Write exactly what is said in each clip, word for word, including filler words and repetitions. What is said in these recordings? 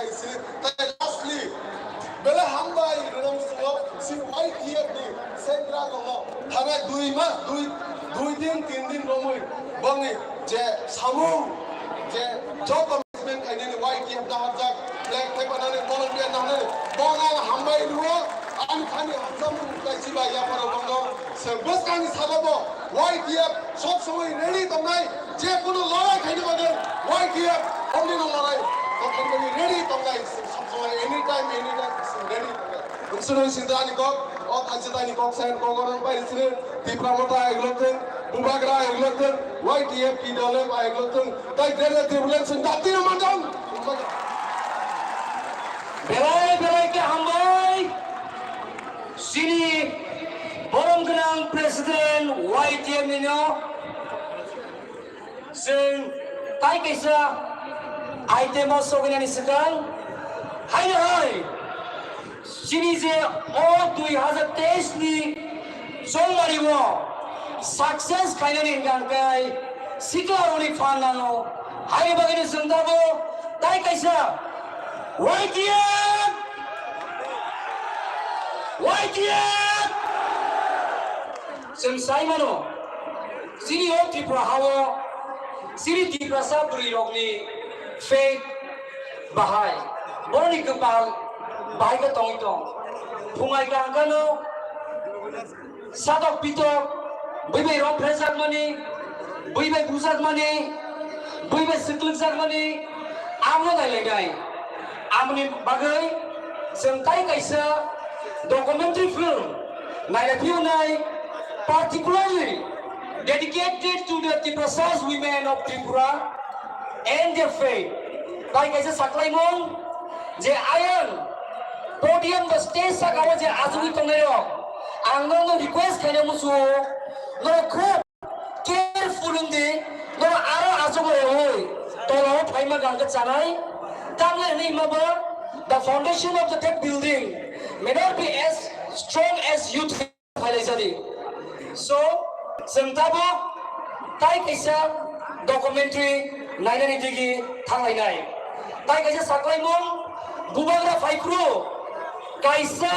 Tei lastly, belai hambai rwrwng swngo si Y T F ni central rokno thanai dui mas, dui, dui din, tin din romwi bongni je samung, je joto management khainani Y T F naharjak, flag thaipanani, volunteer naharnani, bongno hambai rwo, ani thani hamjakmung tei chibai yapharo bongno se bwskangni salo bo Y T F sob somoi ready tongnai. Je kono lorai khaina bagwi Y T F only no lorai kothom bagwi ready tongnai, sob somoi, anytime, anytime ready tongnai. Wngsuno sindani kok, o thansa tani kok sen kok orang pai sini, Tipra Motha eglokten, Bubagra eglokten, Y T F P W F eglokten, tai greater tribulation dati no mandang. Belai belai ke hambai. Sini borom gwnang president Y T F nino. Chwng tai kaisa item o soginani swkang haino hai chini je o dui hazar teis ni chongmari o success khainani hwnkha hwnkhe sikla rokni phan nango. Haini bagwino chwng tabuk tai kaisa Y T F, Y T F. Chwng sai mano, chini o Tripura hao, chini Tiprasa bwrwi rokni fate bahai, boroni kwpal bahai khe tongwi tong. Phungai kaham kheno satok pitok, bui bai rong phrejakmani, bui bai bujakmani, bui bai swtwkjakmani, amo nailainai. Amoni bagwi chwng tai kaisa documentary film nailai phiyoknai, particularly dedicated to the Tiprasas women of Tripura and their fate. Tai kaisa saklaimung je ayang podium ba stage saka o je achugwi tongnai rok, ang nokno request khaina muchungo, norok khub careful wngdi, norok aro achugwi rwui tolao phaima gangkhe chanai. Tamle hwnwi himaba, the foundation of the that building may not be as strong as you think. Phailaijadi. So, chwng tabuk tai kaisa documentary nainani digi thanglainai. Tai kaisa saklaimung, bubagra phaiphuru kaisa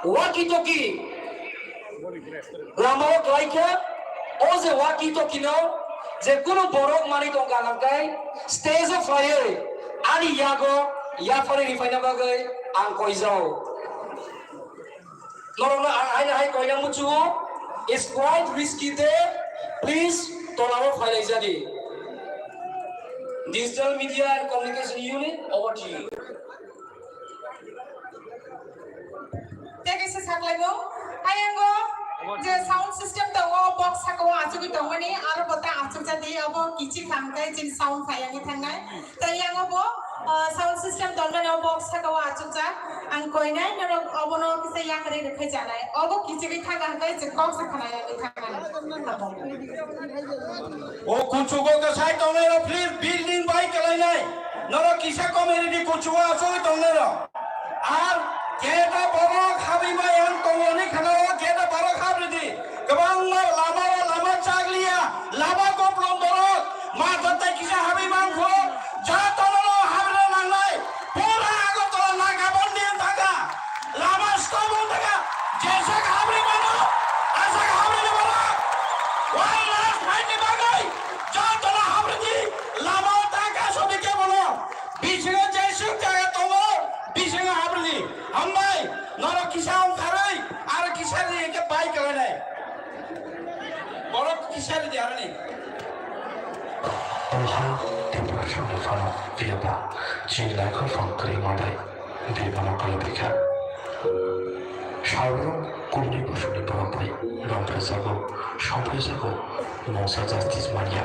walkie talkie lamao kwlaikha. O je walkie talkie no je kunu borok manwi tongkha hwnkhe stage o phaiwi ani yago yapharwi riphaina bagwi ang koijao. Norokno ang haino hai koina muchungo, it's quite risky there, please, tolao phailaijadi. Digital Media and Communication Unit, over to you. Tei kaisa saklaimung, ayango je sound system tongo, box sakao achugwi tongmani, aro bo ta achugjadi, abo kichik kha hwnkhe chini sound phaiya wngwi thangnai. Tei yango bo, ah, sound system tongmani o box sakao achukjak. Ang koinai norok obono kisa yakarwi rwkhai chanai. Obo kichigwi thangkha hwnkhe chwng kok se khwnaya wngwi thangmani. O kuchugo kwsai tongnai rok please building bai kwlainai. Norok kisa komai ridi kuchugo achugwi tongnai rok. Ar keta borok habwi mai ang tongo ni khana o keta borok habridi. Kwbangma lama o lama chakliya, lama koplom borok, matha tai kisa habwi mangkho, ja tololo habri nangnai, pura Agartala Nagabandi wng thangkha, lama stop wng thangkha, jeswk habri mano, aswk habri ni borok, one last fight ni bagwi, ja tola habri di, lama o ta kaso di kebono, bisingo jeswk jaga tongo, bisingo habri di, hambai, norok kisa wng kharwi, aro kisa ri khe bai kwlainai. Borok kisa ridi aroni. Oha Tiprasa ni phano phiyaba chini laikhor phang kwrwi manbai bibano kwlwphaikha. Salbrong kubuni bosongni borok bai romphaijago, songphaijago, mungsa justice manya.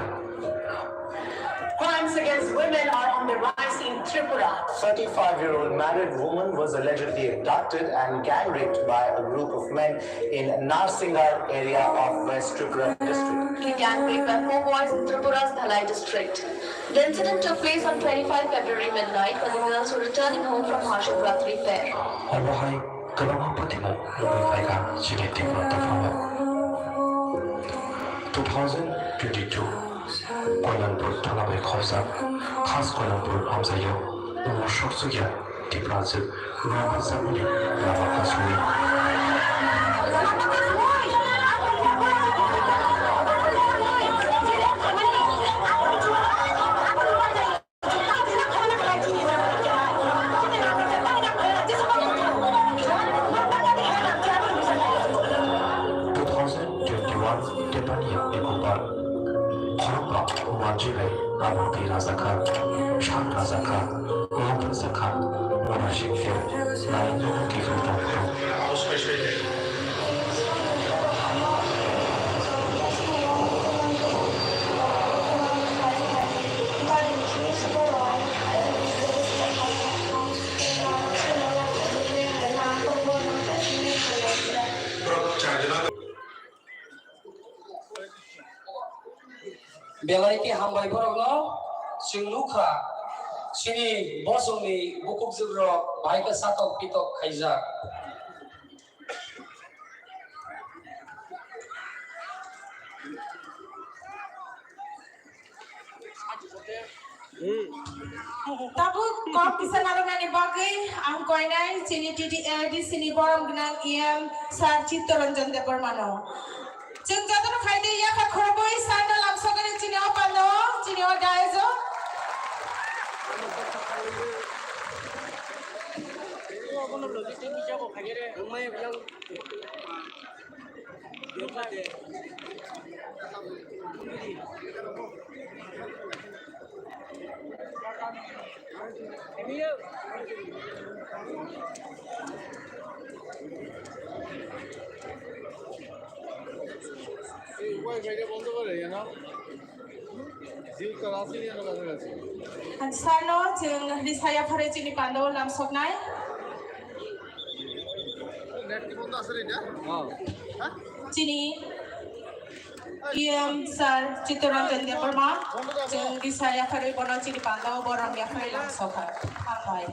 Crimes against women are on the rise in Tripura. Thirty-five-year-old married woman was allegedly abducted and gang raped by a group of men in Narsingar area of West Tripura district. Gang raped by four boys in Tripura's Dhalai district. The incident took place on twenty-five February midnight when the girls were returning home from Mahashivratri fair. Obo hai kwbangma patimung nugwi phaikha chini Tripura dophano. Two thousand twenty-two Koilanpur thana bai khopjak khas Koilanpur amchaio Bo sorsokya Tiprajwk rwngthajagmani lama kasui. Two thousand twenty-one Tepani yakni bubar khorokba Umarjwi bai Aboti Rajakar, Sak Rajakar, Umarjwi Rajakar, Umarjwi Rajakar, Umarjwi Rajakar. Belai khe hambai borokno, chwng nukha, chini bosongni bukukjwkrok bahai khe satok pitok khaijak. Tabuk kok kisa narwknani bagwi ang koinai chini T T A D C ni borom gwnang E M Sir Chittaranjan Debbarmano. Chwng jotono phaidi yapha khorokwi sir no lamsogwi chini o panda o, chini o dais o. এই ওয়াইফাইটা বন্ধ করে, you know? Jio তো আছে, you know, কাছাকাছি। Sir no chwng risa yapharwi chini panda o lamsoknai. Net কি বন্ধ আছে রে এটা? হ্যাঁ। হ্যাঁ? Chini E M Sir Chittaranjan Debbarma, chwng risa yapharwi bono chini panda o borom yapharwi lamsokha. Hambai.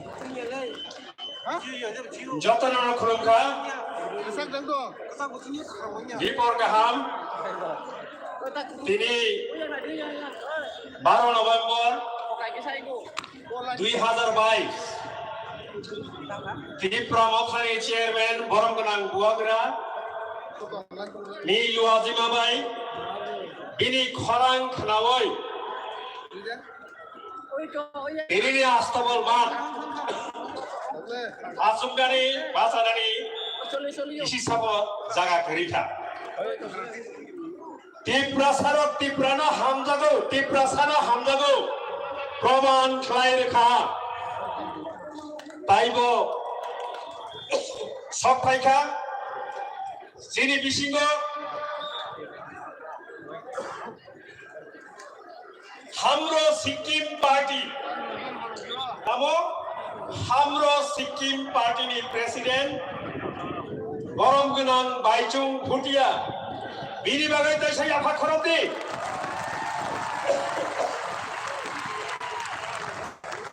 Jotono khulumkha. Dipor kaham. Tini baro November dui hazar bais. Tripura Mothani Chairman borom gwnang Bubagra ni Luajima bai bini khorang khnaui Tini ni astabol mat. Asumgani, basarani, isi sabo jaga kwrwi kha. Tiprasarok Tiprano hamjago, Tiprasano hamjago. Proman khlai rwkha. Taibo sok phaikha. Chini bisingo Hamro Sikkim Party, tamo Hamro Sikkim Party ni President borom gwnang Baichung Bhutia, bini bagwi teisa yapha khorokdi.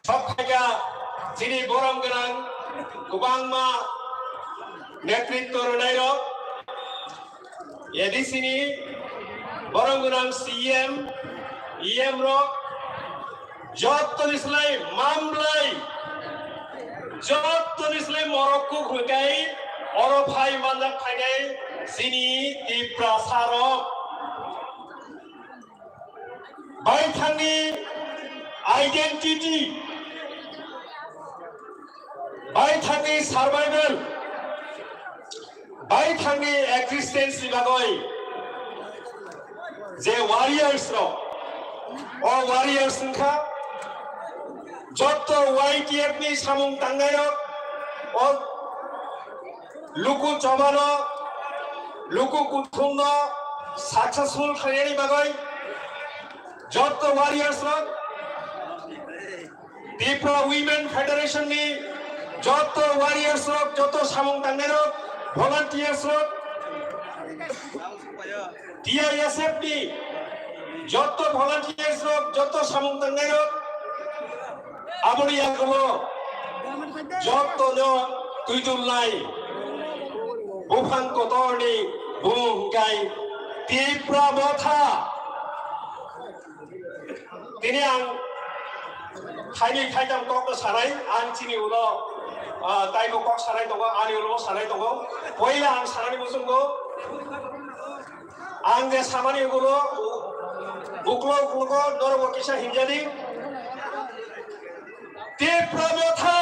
Sok phaikha chini borom gwnang kwbangma netritwo rwnairok, A D C ni borom gwnang C E M, E M rok, jottoni slai mamlai, jottoni slai morok kuk hwkai oro phai manjak phainai chini Tiprasa rok. Baithangni identity, baithangni survival, baithangni existence ni bagwi je warriors rok, o warriors wngkha jotto Y T F ni samung tangnai rok, o Luku chobano, luku kuthumno successful khlainani bagwi jotto warriors rok, Tripura Women Federation ni jotto warriors rok, jotto samung tangnai rok, volunteers rok, T I S F ni jotto volunteers rok, jotto samung tangnai rok, aboni yagulo jotto no twi tulnai buphang kotor ni bumung hwnkhe Tipra Motha. Tini ang thaini thaitam kok no sanai, ang chini ulo, ah, taibo kok sanai tongo, ani ulo sanai tongo. Poila ang sanani muchungo, ang je samani ulo, uklo uklo norok bo kisa hinjani. Tipra Motha!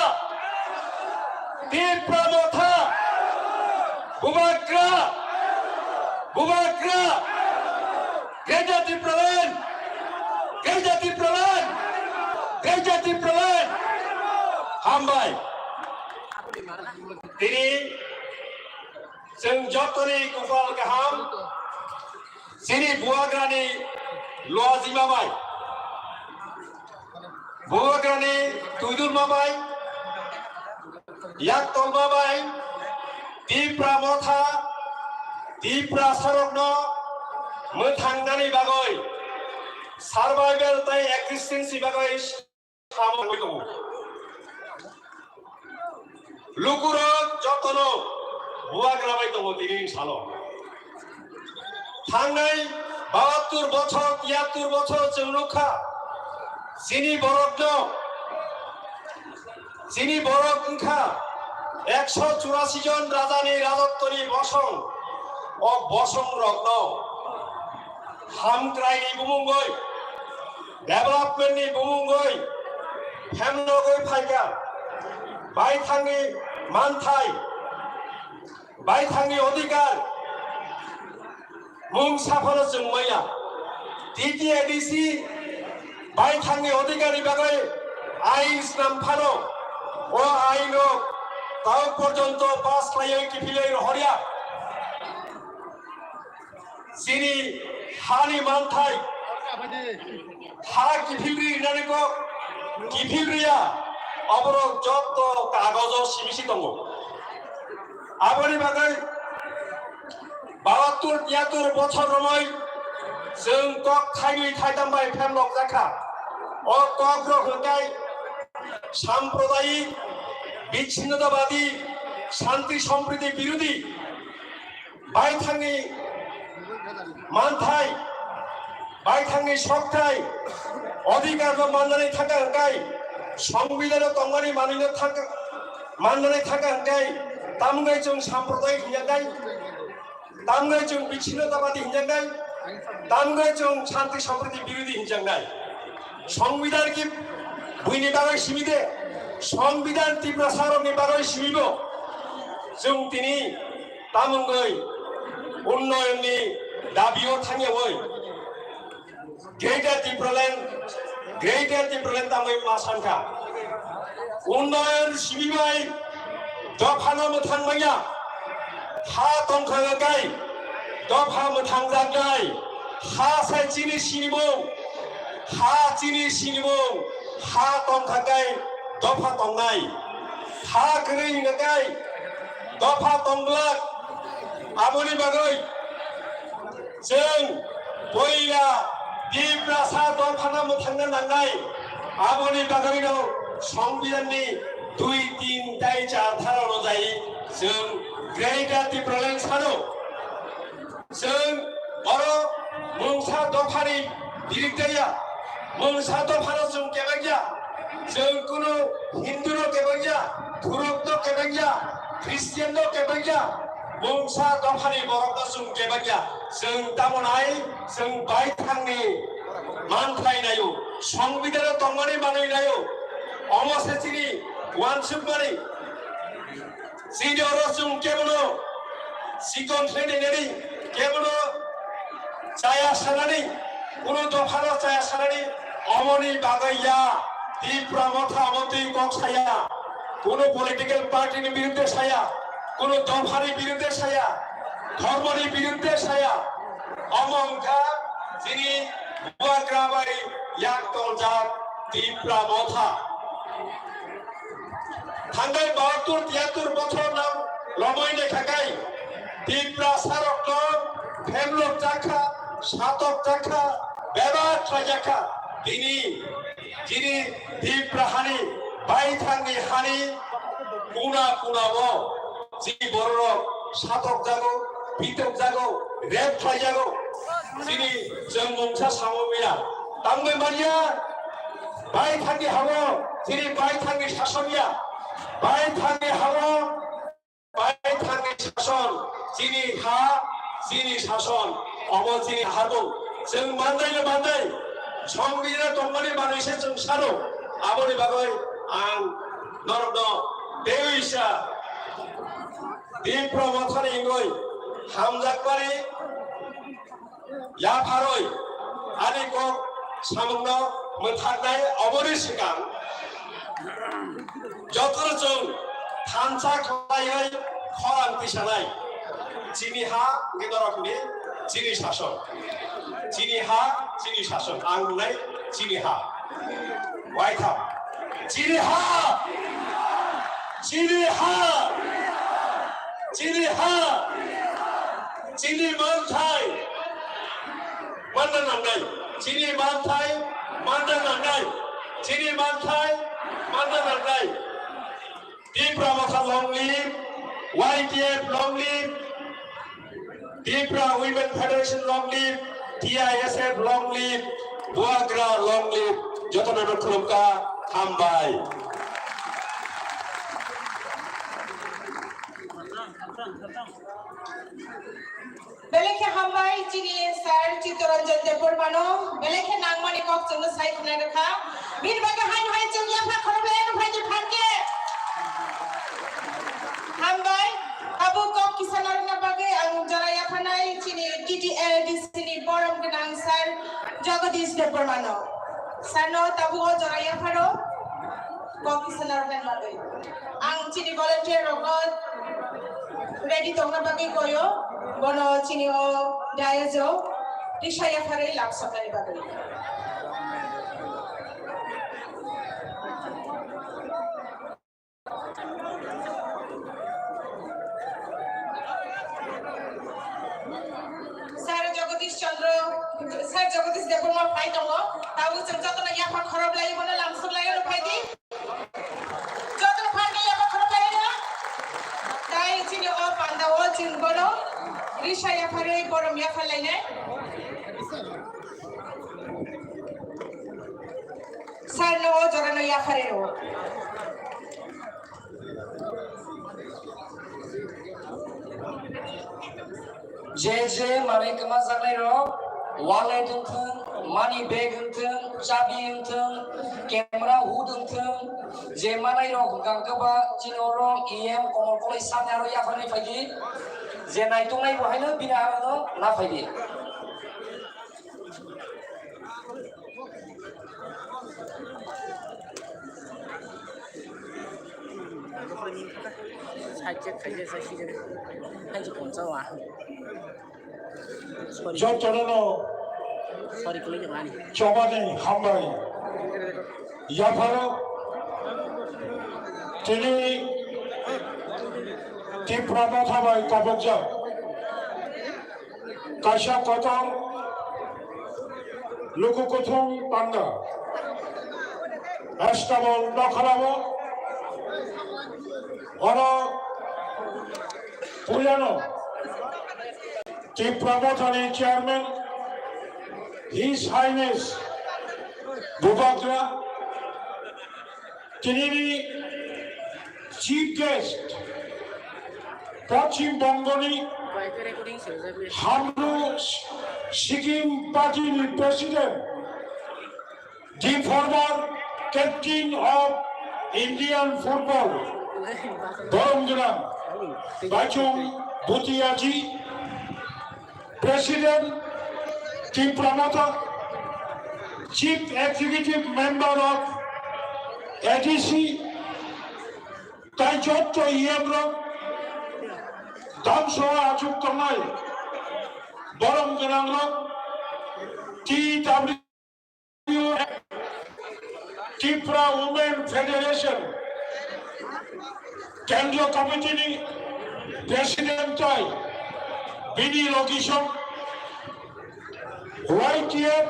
Tipra Motha! Bubagra! Bubagra! Greater Tipraland! Greater Tipraland! Greater Tipraland! Hambai! Tini chwng jotoni kupal kaham, chini Bubagrani Luajima bai. Bubagrani Tuidulma bai, Yaktolma bai, Tipra Motha, Tiprasarokno mwthangnani bagwi, survival tei existence ni bagwi samung tongo. Lukurok jotono Bubagra bai tongo tini salo. Thangnai bahattur bochor, tiyattur bochor chwng nukha. Chini borokno, chini borok wngkha ekso churasi jon rajani rajottoni bosong. O bosongrokno hamkraini bumungwi, development ni bumungwi, phemlogwi phaikha, baithangni manthai, baithangni odhikar, mung saphano chwng maya. T T A D C baithangni odhikarni bagwi ain snam phano, o aino tau porjonto pass khlaiwi kiphilwi rohorya. Chini hani manthai, ha kiphilri rinani kok, kiphilriya, oborok jotto kagojo simisi tongo. Aboni bagwi bahattur tiyattur bochor romwi chwng kok thainwi thaitam bai phemlok jakha. O kok rok hwnkhe sampradayik, bichinnotabadi, shanti sompriti birodhi, baithangni manthai, baithangni sokthai, odhikar no mannani thangkha hwnkhe, songbidhano tongmani manwino thangkha, mannani thangkha hwnkhe, tamwngwi chwng sampradayik hinjaknai, tamwngwi chwng bichinnotabadi hinjaknai, tamwngwi chwng shanti sompriti birodhi hinjaknai. Songbidhan ki buini bagwi simi de, songbidhan Tiprasarokni bagwi simibo, chwng tini tamungwi unnoyonni dabio thangyawi Greater Tipraland, Greater Tipraland tamwi ma sankha. Unnoyon simi bai dophano mwthang manya. Ha tongkha kai dopha mwthang jaknai. Ha sai chini sinimung. Ha chini sinimung. Ha tongkha kai dopha tongnai. Ha kwrwi hingkha kai dopha tongglak. Aboni bagwi chwng poila Tiprasa dophano mwthangna nangnai. Aboni bagwino Songbidanni dui, tin tei char dhara onujai chwng Greater Tipraland sano. Chwng oro mungsa dophani birikdaya, mungsa dophano chwng kebengya, chwng kunu Hindu no kebengya, Thuruk no kebengya, Christian no kebengya, mungsa dophani borok no chwng kebengya. Chwng tamo nai, chwng baithangni manthai naio, Songbidan no tongmani manwi naio, omo se chini uansukmani. Chini oro chwng kebono chikon khlai nai nani, kebono chaya sanani, kuno dophano chaya sanani, omoni bagwi ya, Tipra Motha omo twi kok saya, kuno political party ni birudde saya, kuno dophani birudde saya, dhormoni birudde saya, omo wngkha chini bubagra bai yak toljak Tipra Motha. Thangnai bahattur tiyattur bochor nang lomoi naikha kai Tiprasa rokno phemlok jakha, satok jakha, bebak khlai jakha. Tini chini Tipra hani, baithangni hani kuna kuna o chini bororok satok jago, pitok jago, rep khlai jago. Chini chwng mungsa samo maya. Tangbai manya. Baithangni ha-o chini baithangni sason ya. Baithangni ha-o baithangni sason, chini ha, chini sason, omo chini habung. Chwng mandaino mandai, songbidhano tongmani manwi se chwng sano. Aboni bagwi ang norokno teiwisa Tipra Mothani wngwi hamjakmani yapharwi ani kok samungno mwthaknai. Oboni swkang jotono chwng thansa khlaiwi khorang tisanai. Chini ha hwnkhe norokni chini sason. Chini ha chini sason. Ang wngnai chini ha. Waitham. Chini ha! Chini ha! Chini ha! Chini manthai! Manna nangnai! Chini manthai! Manna nangnai! Chini manthai! Manna nangnai! Tipra Motha long live! Y T F long live! Tipra Women Federation long live, T I S F long live, Bubagra long live, jotono no khulumkha, hambai. Belai khe hambai chini sir Chittaranjan Debbarmano, belai khe nangmani kok chwngno sai khna rwkha. Bini bagwi haino hai chwng yapha khorok lai no phaidi phan khe. Hambai, abo kok kisa narwkna bagwi ang jora yapharnai chini T T L D C ni borom gwnang sir Jagadish Debbarmano. Sir no tabuk o jora yapharo kok kisa narwkna bagwi. Ang chini volunteer rokno ready tongna bagwi koyo, bono chini o dais o risa yapharwi lamsoknani bagwi. Sir Jagadish Chandra, Sir Jagadish Debbarma phai tongo. Tabuk chwng jotono yaphar khorok lai bono lamsok lai rw phai di. Jotono phai di yaphar khorok lai rw. Tai chini o panda o chwng bono risa yapharwi borom yaphar lainai. Sir no o jora no yaphar rw. Je je manwi kwmajaknai rok, wallet wngthwng, money bag wngthwng, chabi wngthwng, camera hood wngthwng, je manai rok hwnkha hwnkhe ba chini oro E M Komol Koloi sakni aro yapharwi phaidi, je naituknai bo haino bini aro no na phaidi. Side check khaijak, side check. Hai je pon chawa. Sorry. Jotono no sorry, kuli jabani. Chobani hambai. Yapharo tini Tipra Motha bai kobokjak. Kaisa kotor luku kuthum panda Astabol nokharao oro puilano Tipra Mothani chairman His Highness Bubagra tinini chief guest Poschim Bongoni Hamru Sikkim Party ni President, the former captain of Indian football, Borom Gwnang Baichung Bhutiaji, President Tipra Motha, Chief Executive Member of A D C, tai jotto E M rok, dam soa achuk tongnai, borom gwnang rok, T W, Tipra Women Federation, Kendriya Committee ni President tai bini logisong, Y T F,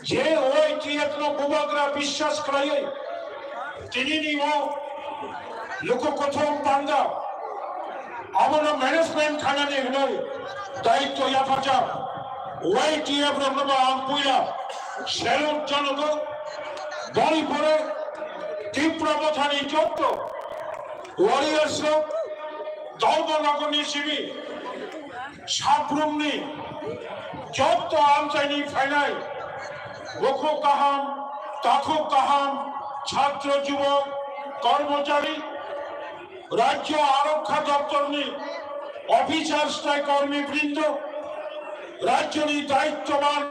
je Y T F no bubagra biswas khlaiwi, tinini o luku kuthum panda, abono management khanani hwnwi daityo yapharjak Y T F rokno bo ang puila salute janogo. Boni pore Tipra Mothani jotto warriors rok, Dholma Nogorni simi, Sabrumni jotto amchaini phainai, bukhuk kaham, takhuk kaham, chhatro jubok, kormochari, Rajyo Arokha Doptorni officers tai kormi brindo, rajyoni daittoban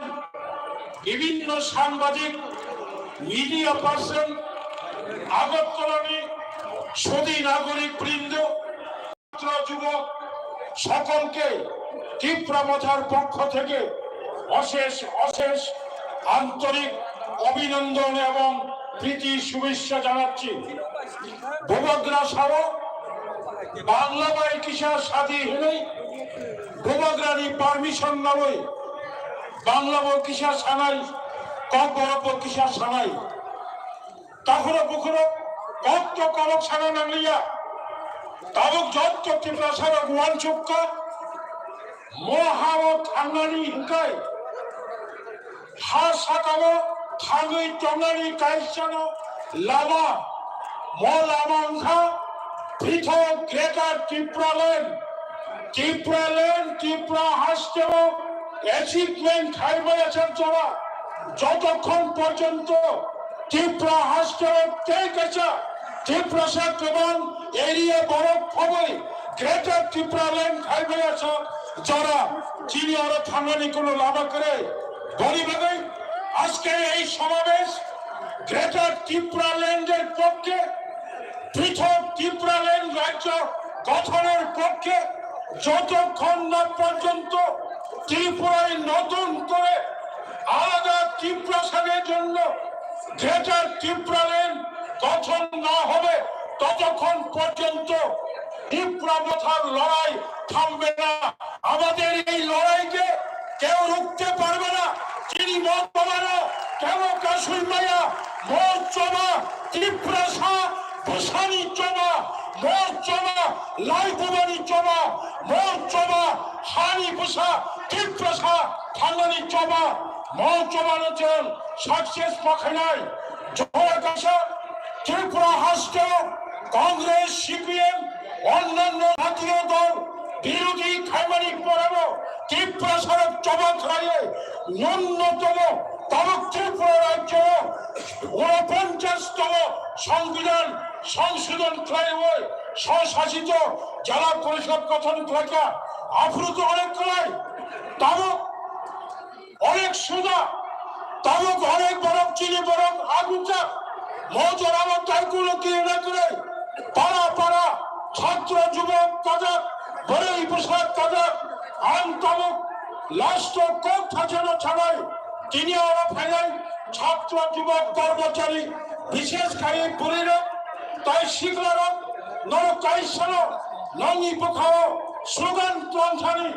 bibhinno sanbadik, media person, Agartalani sodi nagorik brindo, ছাত্র যুবক সকলকে ত্রিপুরা মথার পক্ষ থেকে অশেষ অশেষ আন্তরিক অভিনন্দন এবং প্রীতি শুভেচ্ছা জানাচ্ছি। Bubagra sao, Bangla bai kisa sadi hinwi, Bubagrani permission nawi, Bangla bo kisa sanai, Kokborok bo kisa sanai. Takhoro bukhoro kok to kolok sana nangliya. Tabuk jotto Tiprasa rok uansukha, mo ha o thangnani hinkai. Ha saka o thangwi tongnani kaisano lama. Mo lama wngkha Pithok Greater Tipraland, Tipraland, Tipra hasteo achievement khai maya chak jora, jotokhon porjonto Tipra hasteo tei kaisa Tiprasa kwbang area borok phobwi Greater Tipraland khai maya chak jora, chini oro thangnani kuno lama kwrwi. Boni bagwi ajke ei somabesh Greater Tipraland er pokke, Pithok Tipraland rajyo gothonor pokke jotokhon na porjonto Tripurae notun kore alada Tiprasar jonno Greater Tipraland gothon na hobe, totokhon porjonto Tipra Mothar lorai thambe na. আমাদের এই লড়াইকে কেউ রুখতে পারবে না। Chini mo chobano kebo kasui maya, mo choba Tiprasa bwsani choba, mo choba laibumani choba, mo choba hani bwsa Tiprasa thangnani choba, mo chobano chwng success ma khainai. Jora kaisa Tripura hasteo Congress, C P M, onnanno jatiyo dol birodhi khaimani porebo Tiprasarok choba khlaiwi nunnotomo tabuk Tripura rajyo unoponchashtomo Songbidan songsodhon khlaiwi swsasito jela porishod gothon khlaikha. Aphuru to onek khlai tabuk onek suda, tabuk onek borok chini borok agunjak. Mo jorao taikulo kirina kwrwi, para para, chhatro jubok kajak, bwrwi bwsa kajak, ang tabuk last o kok thajano thanai, tini oro phainai chhatro jubok kormochari, bishesh khai bwrwirok, tai siklarok, norok kaisano nongni bwkhao slogan tongthani,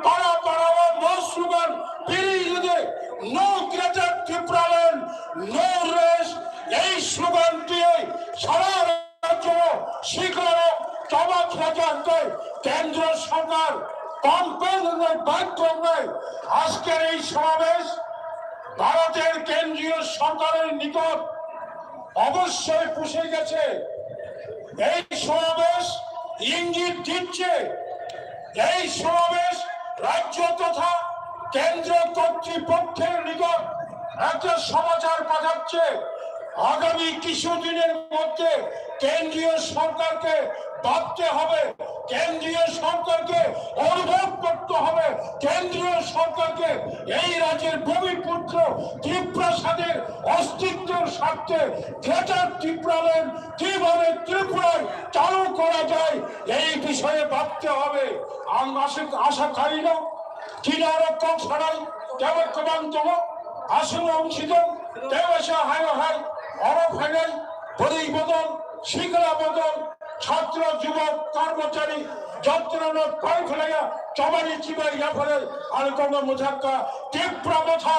para para o no slogan piri rwdi, no Greater Tipraland, no rest, ei slogan twiwi sara rajyo siklarok choba khlaikha hwnkhe kendro sorkar campaign wngnai, bike wngnai. আজকের এই সমাবেশ ভারতের কেন্দ্রীয় সরকারের নিকট অবশ্যই পৌঁছে গেছে। এই সমাবেশ ইঙ্গিত দিচ্ছে, এই সমাবেশ রাজ্য তথা কেন্দ্র কর্তৃপক্ষের নিকট একটা সমাচার পাঠাচ্ছে। আগামী কিছু দিনের মধ্যে কেন্দ্রীয় সরকারকে ভাবতে হবে, কেন্দ্রীয় সরকারকে অনুভব করতে হবে, কেন্দ্রীয় সরকারকে এই রাজ্যের ভূমিপুত্র তিপ্রাসাদের অস্তিত্বের স্বার্থে গ্রেটার ত্রিপুরাল্যান্ড কিভাবে ত্রিপুরায় চালু করা যায়, এই বিষয়ে ভাবতে হবে। Ang aswk asa khaino, chini oro kok sanai teibo kwbang tongo, aswk wng si tong, teibo sa hai hai oro phainai bwrwi bodol, sikla bodol, chhatro, jubok, kormochari, jotono pai khlaiya, chobani chibai yaphare, ani kokno mwthakka, Tipra Motha,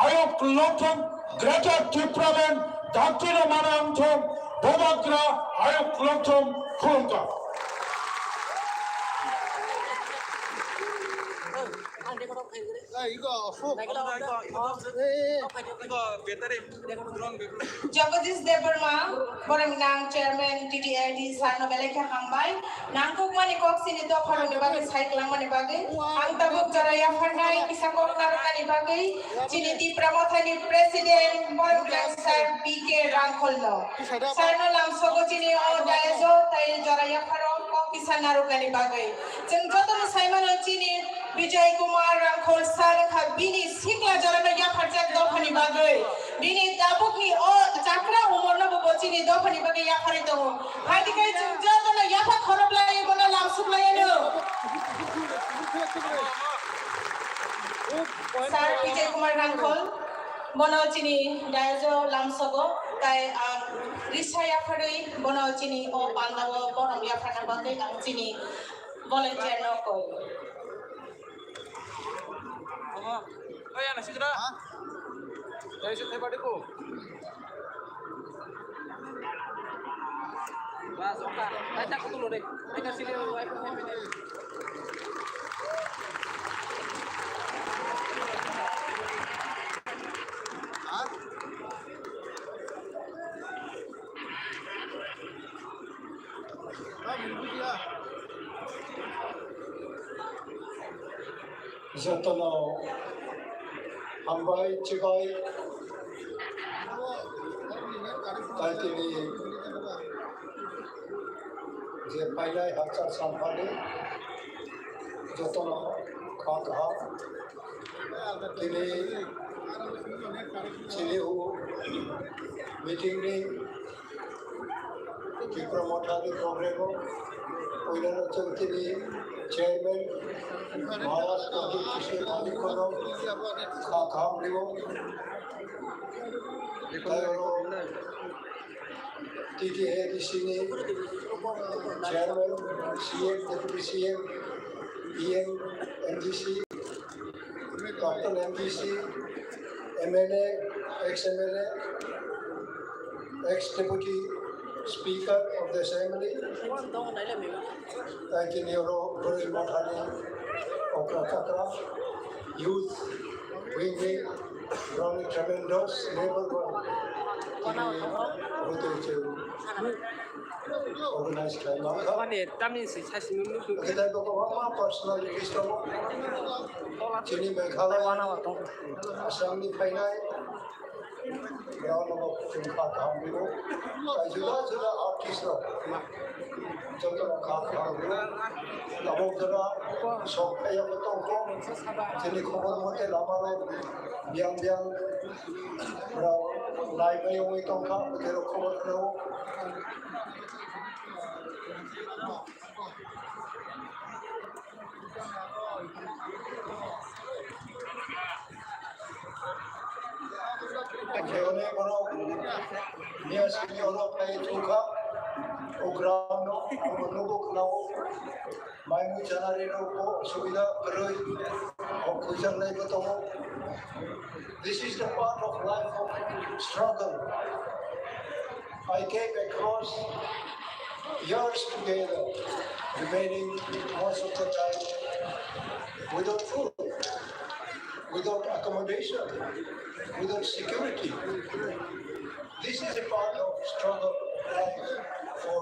ayok lokthong, Greater Tipraland, daktino mana wngthong, Bubagra, ayok lokthong, khulumkha. Jagadish Debbarma, borok nang chairman T T A D sano belai khe hambai. Nangkukmani kok chini dopharokni bagwi sai kwlangmani bagwi. Ang tabuk jora yapharnai kisa kok narwknani bagwi chini Tipra Mothani president borok nang sir P K Rangkholno. Sir no lamsogo chini o daiso tai jora yapharo kok kisa narwknani bagwi. Chwng jotono sai mano chini Bijoy Kumar Rangkhol sir wngkha bini sikla jorano yapharjak dophani bagwi. Bini tabukni o chakra umorno bo chini dophani bagwi yapharwi tongo. Haikhe chwng jotono yapha khoroplai bono lamsuklaiyano. Sir Bijoy Kumar Rangkhol, bono chini dayajo lamsogo, tai ang risa yapharwi bono chini o pandao borom yapharna bagwi ang chini volunteer no koi. Omo, oi, ano, sikra. Ha? Oi, sikra, padi ko. Bas, oka. Ai, tak, kutu lo de. Ai, tak, sini, ai, tak, sini. Ha? Jotono hambai chibai. Tai tini je pailai hachal samphani jotono kha kaham. Tini chini o meeting ni Tipra Motha ni program o puila no chwng tini chairman Maharaj Pradyut Kishore Manik no kha kaham rio. Tai oro T T A D C ni chairman, C M, deputy C M, E M, M D C, Doctor M D C, M L A, ex-M L A, ex-Deputy Speaker of the Assembly, tei tini oro Bwrwi Mothani okra chakra, youth wing ni borokni tremendous labor bo tini oro tei chwng organize khlai mankha. Mane tamni se sasi nung nung. Hwnkhe tei bo kwbangma personalities tongo. Chini Meghalaya, Assam ni phainai, borok no chwng kha kaham rio. Tai juda juda artist rok joto no kha kaham rio. Tabuk jora sok phaiya bo tongkho. Chini khobor mote lama rok biyang biyang rok nai bai wngwi tongkha, bwtwi rok khobor khwnao. Khe hwnwi borok miya simi oro phai thungkha, o ground no nugo khwnao, mai mui chanari rok bo subida kwrwi, o khuijaknai bo tongo. This is the part of life of struggle. I came across years together, remaining most of the time without food, without accommodation, without security. This is a part of struggle life for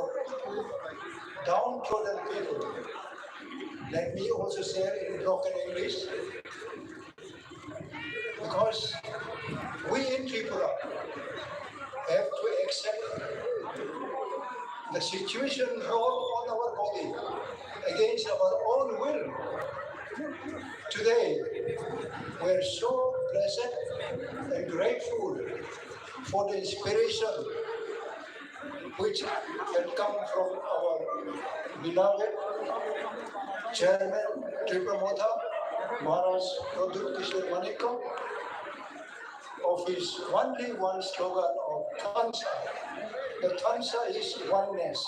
downtrodden people. Let me also share in broken English. Because we in Tripura have to accept the situation brought on our body against our own will. Today, we are so blessed and grateful for the inspiration which had come from our beloved Chairman Tipra Motha, Maharaj Pradyut Kishore Manikya, of his only one slogan of Thansa. The Thansa is oneness.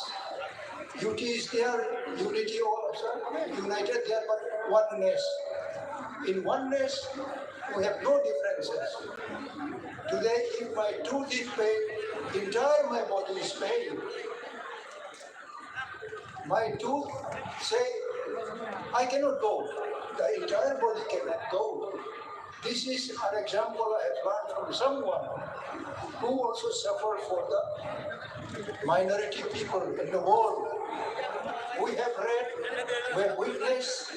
U T is there, unity also, united there, but oneness. In oneness, we have no differences. Today, if my tooth is pain, entire my body is pain. My tooth say, "I cannot go." The entire body cannot go. This is an example I have learned from someone who also suffered for the minority people in the world. We have read, we have witnessed,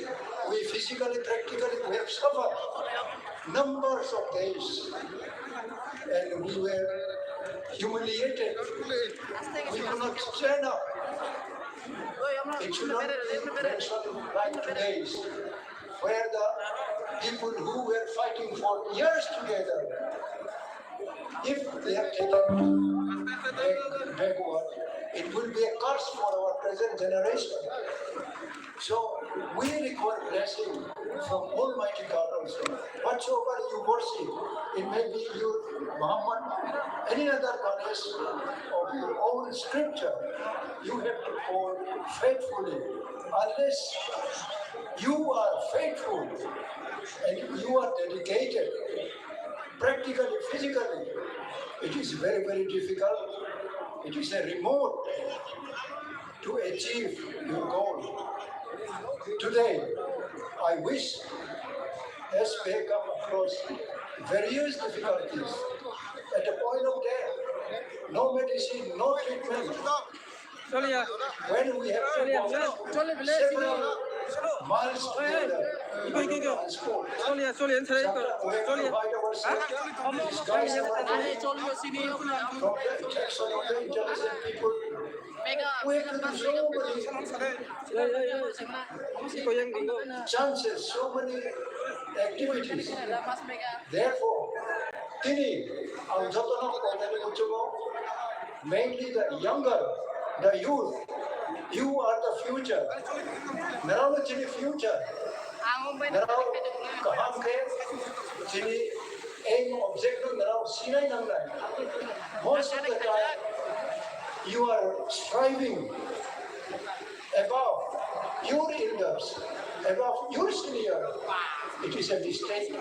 we physically, practically, we have suffered numbers of days. And we were humiliated. We could not stand up. It should not be mentioned like today's, where the people who were fighting for years together, if they have taken back, backward, it will be a curse for our present generation. So we require blessing from Almighty God also. Whatsoever you worship, it may be your Muhammad, any other goddess of your own scripture, you have to hold faithfully. Unless you are faithful and you are dedicated, practically, physically, it is very, very difficult. It is a remote to achieve your goal. Today, I wish, as we come across various difficulties, at the point of death, no medicine, no treatment. When we have to walk several miles together, even on transport, sometimes we have to hide ourselves, disguise ourselves from the attention of the intelligent people. We have to do so many chances, so many activities. Therefore, tini ang jotono koinani muchungo, mainly the younger, the youth, you are the future. Narao chini future. Narao kaham khe chini aim object no narao sinai nangnai. Most of the time, you are striving above your elders, above your senior. It is a mistake.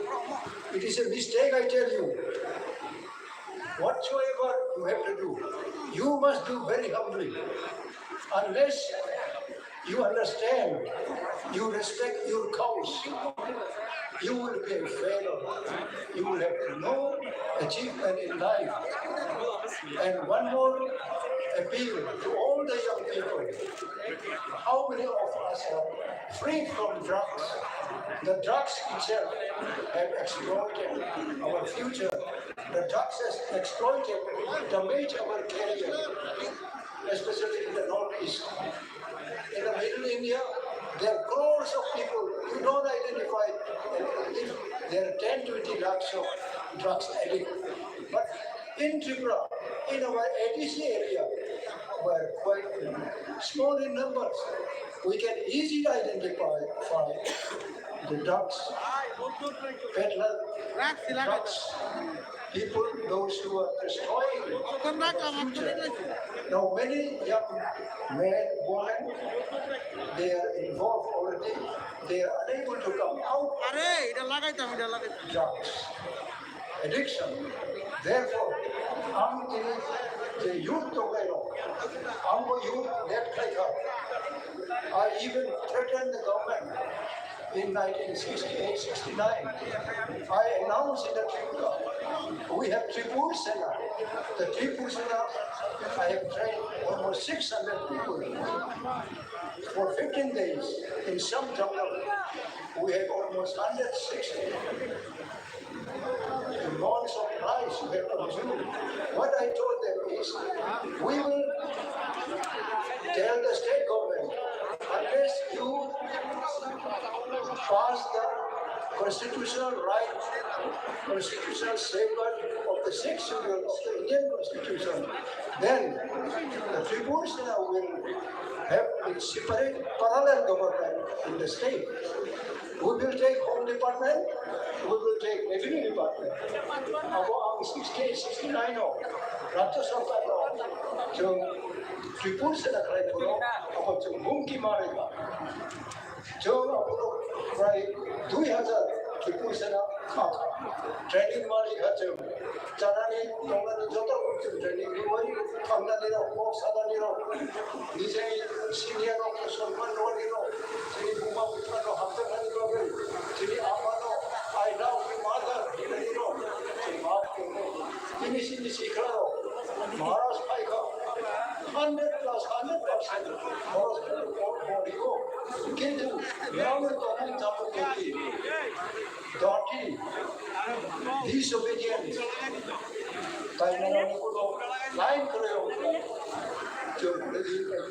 It is a mistake, I tell you. Whatsoever you have to do, you must do very humbly. Unless you understand, you respect your cause, you will be a failure. You will have no achievement in life. And one more appeal to all the young people. How many of us are free from drugs? The drugs itself have exploited our future. The drugs has exploited, damaged our career, especially in the Northeast. In the Middle India, there are crores of people you don't identify if there are ten, twenty lakhs of drugs addicts. But in Tripura, in our A D C area, we are quite small in numbers. We can easily identify the drugs, peddler drugs, people, those who are destroying the future. Now, many young men, women, they are involved already. They are unable to come out. Are, ida lagai tam, ida lagai tam. Drugs addiction. Therefore, ang tini je youth tongnairok, ang bo youth lead khlaikha. I even threatened the government in nineteen sixty-eight sixty-nine. I announced in the Tripura, we have Tripur Sena. The Tripur Sena, I have trained almost six hundred people for fifteen days in some jungle. We have almost hundred sixty. The laws of Christ were consumed. What I told them is, we will tell the state government, unless you pass the constitutional right, constitutional safeguard of the sixth schedule of the Indian Constitution, then the Tripur Sena will have a separate parallel government in the state. We will take Home Department, we will take Revenue Department. Abo ang sixty-eight, sixty-nine o Rajya Sarkar o chwng Tripur Sena khlai phuru abo chwng humki manwi ba. Chwng abo prai dui hazar Tripur Sena kha training manwi kha chwng. Janani tongnani joto rok chwng training rwui thangnani rok, kok sanani rok, nijeni senior rok no sonman rwani rok, chini buma bupha rok hamjaknani bagwi Kintu, ground-o tongmani tabuk tongdi, dirty, disobedient, kainarokni kuno line kwrwi rok. Chwng kwrwi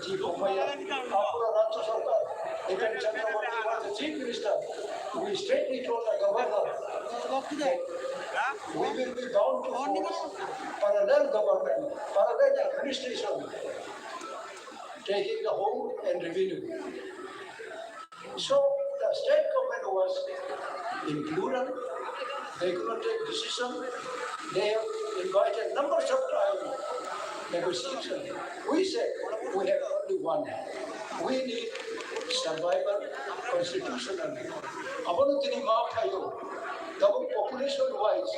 chief of fire, apura Rajya Sarkar, even Chakraborty was the chief minister. We straightly told the governor that we will be bound to force parallel government, parallel administration, taking the home and revenue. So the state government was in plural. They could not take decision. They have invited numbers of times negotiation. We said we have only one. We need survival constitutional. Abono tini ma phaio. Tabuk population wise,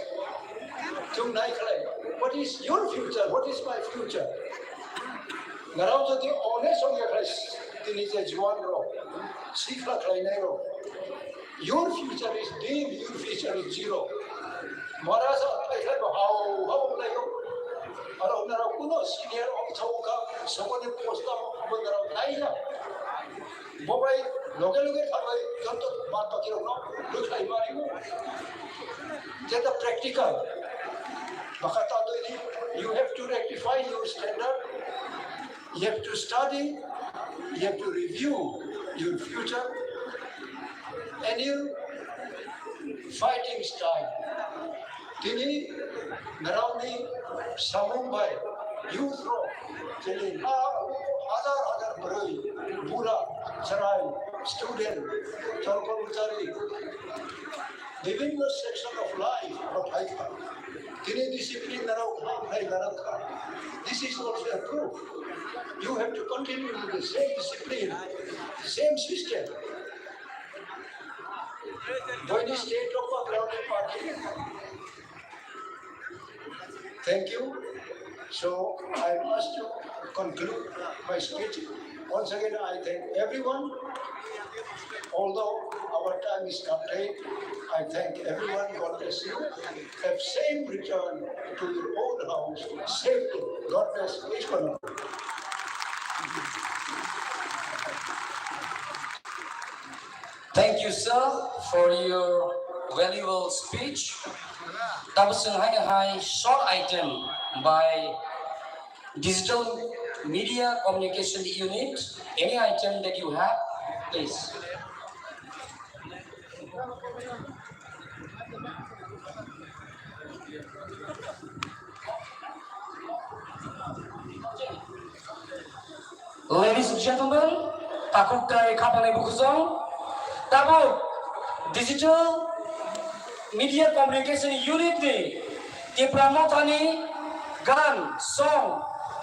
chwng nai khlai. What is your future? What is my future? Ngarao jodi honest wngya khlai tini je juan rok, sikla khlainai rok, your future is dim, your future is zero. Mara sa khai khai bo hao hao lai yo. Aro ngarao kuno senior officer ka sokoni post ka bo ngarao nai ya. Bo bai loge loge thangwi joto bad baki rokno lukhlai mani. Jeta practical. Baka ta twi, you have to rectify your standard. You have to study. You have to review your future and your fighting style. Tini ngarao ni samung bai youth rok chini ha hazar hazar bwrwi, bura, chwrai, student, chorkormachari, bibhinno section of life rok phai kha. Tini discipline ngarao kha, phai ngarao kha. This is also a proof. You have to continue with the same discipline, same system. Join the state of a grounded party. Thank you. So I must conclude my speech. Once again, I thank everyone. Although our time is cut late, I thank everyone. God bless you. Have safe return to your own house safely. God bless each one of you. Thank you, sir, for your valuable speech. Tabuk chwng haino hai short item by Digital Media Communication Unit. Any item that you have, please. Ladies and gentlemen, takhuk tai khapanai bukhujang, tabuk Digital Media Communication Unit ni Tipra Mothani gan song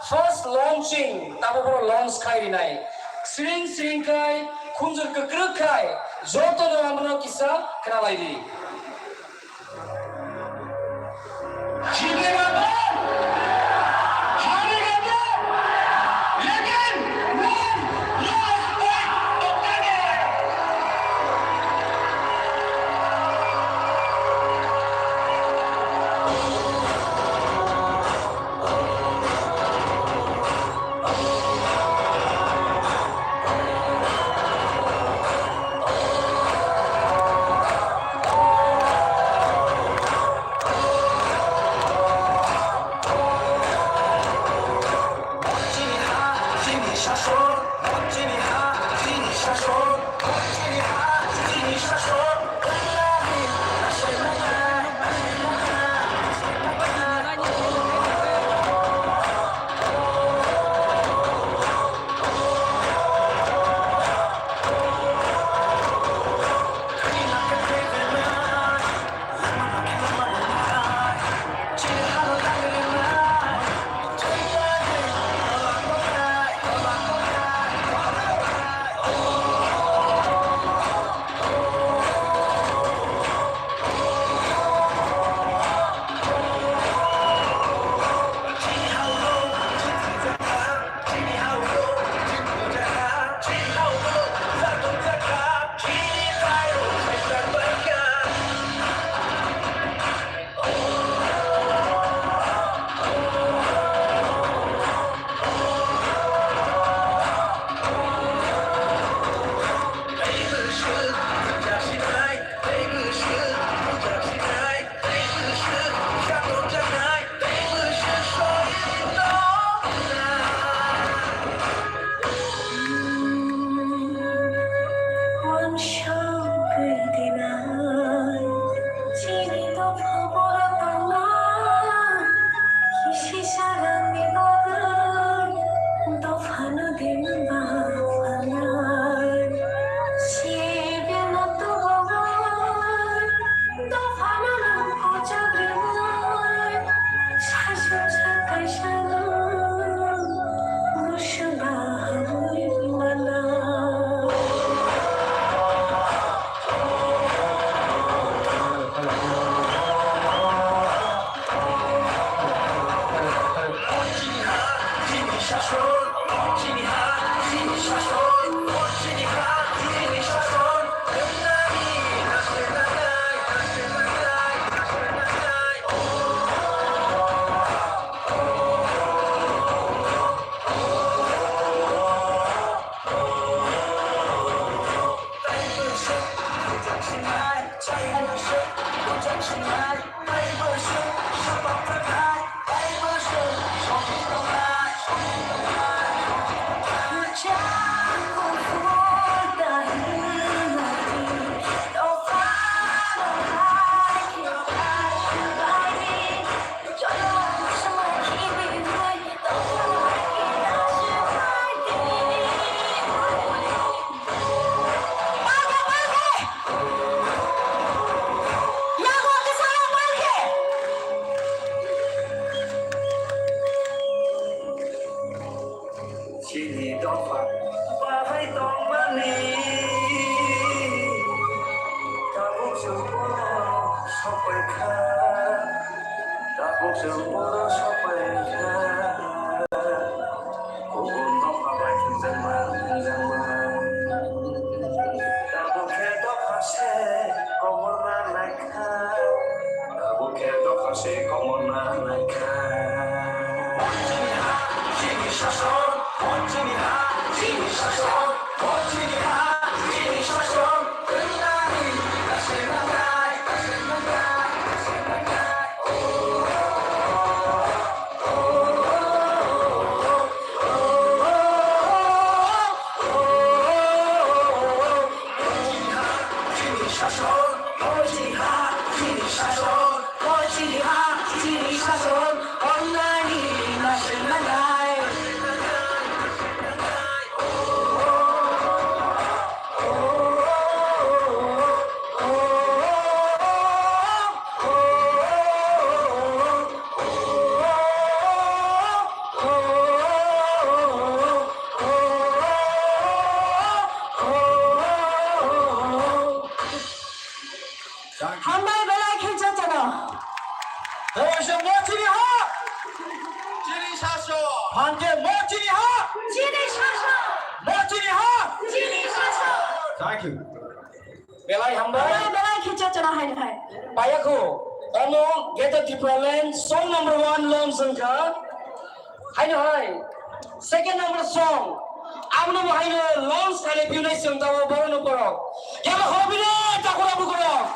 first launching tabuk boro launch khai rinai. Sring sring khai, khunjur kwkrwk khai, joto no amrok kisa khna lai di. Tabuk chwng bono sokphaikha, tabuk chwng bono sokphaikha. Kubun dopha bai thwngjakma, thwngjakma. Tabuk khe dopha se komorma naikha. Tabuk khe dopha se komorma naikha. Chini ha, chini sason, chini ha, chini sason, chini ha, chini sason. Hambai belai khe jotono. Tei waisa mo chini ha? Chini sason. Hwnkhe mo chini ha? Chini sason. Mo chini ha? Chini sason. Thank you. Belai hambai. Belai belai khicha chana hai hai. Payakho. Omo Greater Tipraland song number one launch wngkha. Haino hai. Second number song. Abono bo haino launch khailai phiyunai chwng tamo borokno borok. Yaba hobino takura bukurok.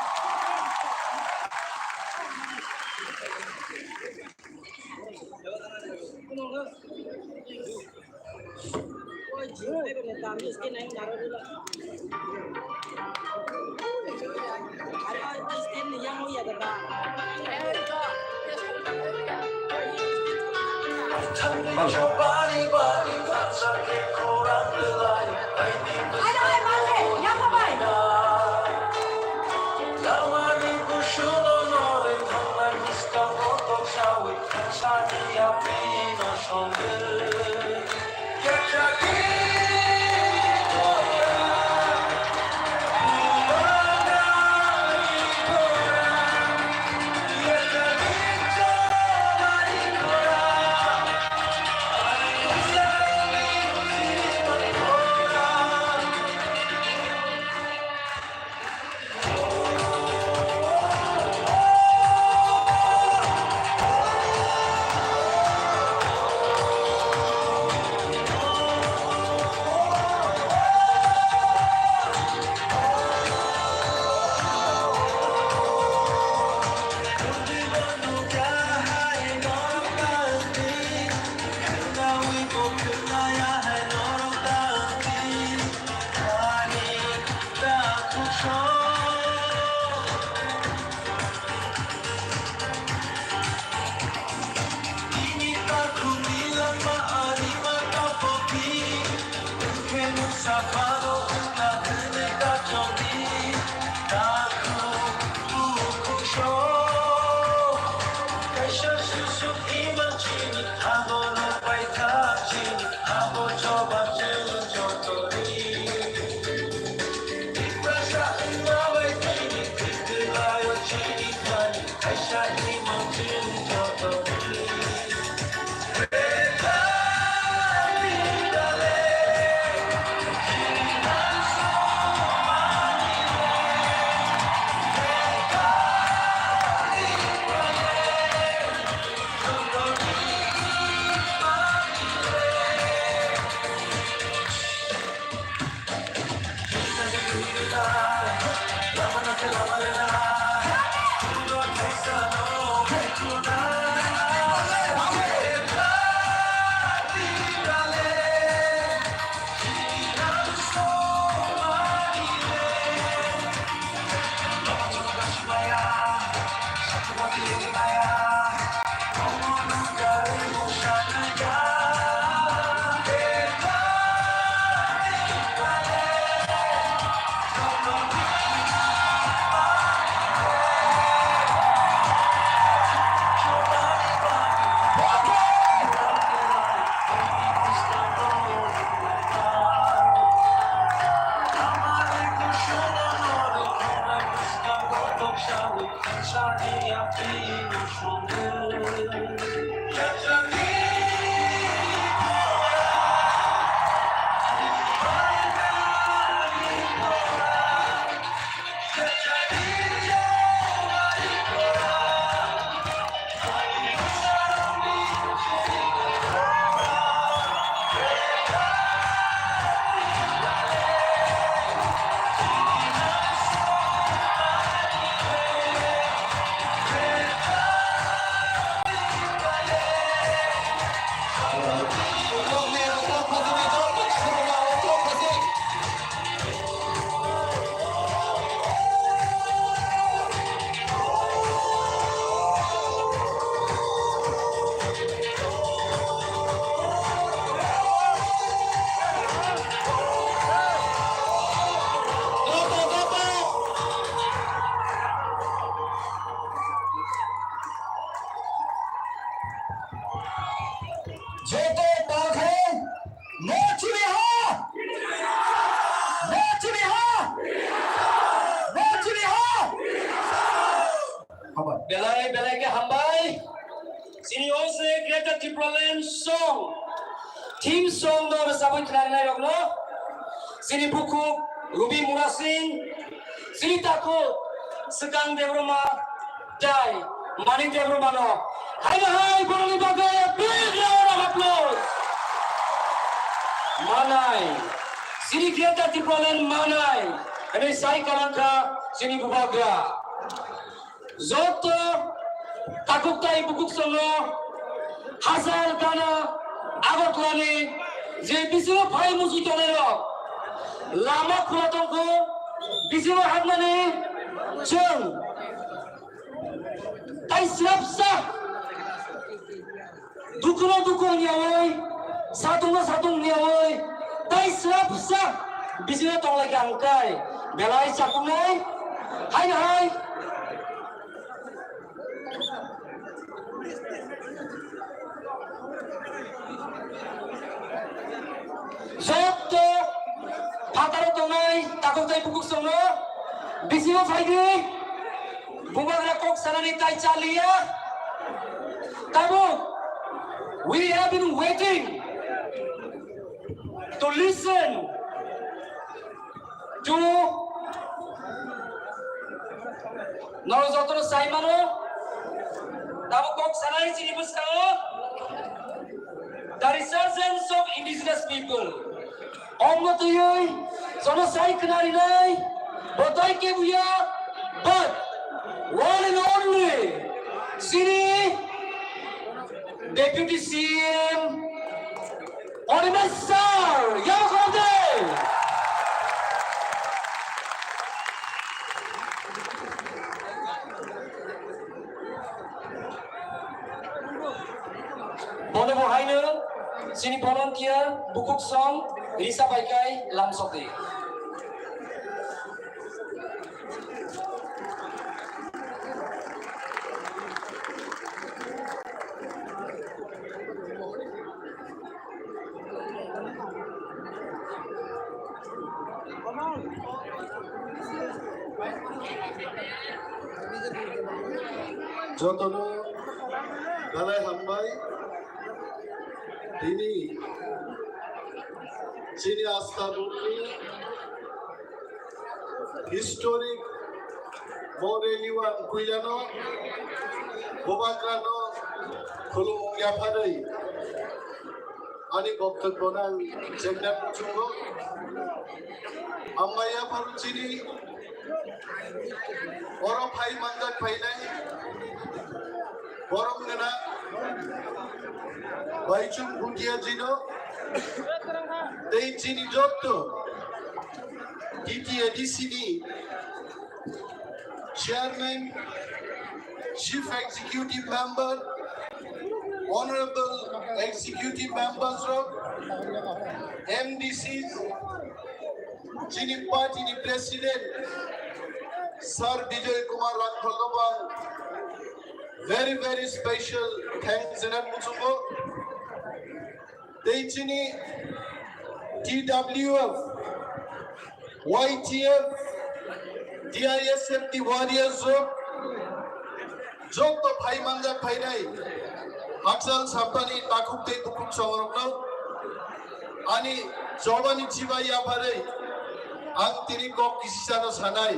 Hambai, chini O C Greater Tipraland song, theme song no rwchabwi khwnarinairokno, chini bukhuk Rubi Murasing, chini takhuk Swkang Debbarma, tei Manik Debbarmano. Hai hai borokni bagwi a big round of applause. Manai, chini Greater Tipraland manai, hwnwi sai kwlangkha chini bubagra. Joto takhuk tai bukhuk songo hachal gana Agartala ni je bisingo phai muchung tongnai rok lama khula tongkho, bisingo hapnani chwng tai swrapsa. Dukhuno dukhu wngyawi, satungno satung wngyawi, tai swrapsa bisingo tonglaikha hwnkhe belai chakuknai. Hai hai. Joto phataro tongnai takhuk tai bukhuk songo bisingo phaidi. Bubagra kok sanani tai chaliya. Tabuk, we have been waiting to listen to, norok jotono sai mano, tabuk kok sanani chini bwskango the resurgence of indigenous people. Omno twiwi jono sai khnarinai, bo tai kebuya, but one and only chini Deputy C M Animesh sir, yabo khorokde. Bono bo haino chini volunteer bukhuk song risa bai kai lamsokdi. Jotono belai hambai. Tini chini Astabolni historic bo rally o ang puilano bubagrano khulumung yapharwi ani boktobbono ang chengna muchungo. Hambai yapharo chini oro phai manjak phainai borok gwnang Baichung Bhutia jino tei chini jotto T T A D C ni Chairman, Chief Executive Member, Honorable Executive Members rok, M D Cs, chini party ni President, Sir Bijoy Kumar Rangkhol no bo ang very, very special thanks jena muchungo. Tei chini T W F, Y T F, T I S F ni warriors rok, jotto phai manjak phainai, hakchal sampani takhuk tei bukhuk songrokno ani chobani chibai yapharwi ang tini kok kisisano sanai.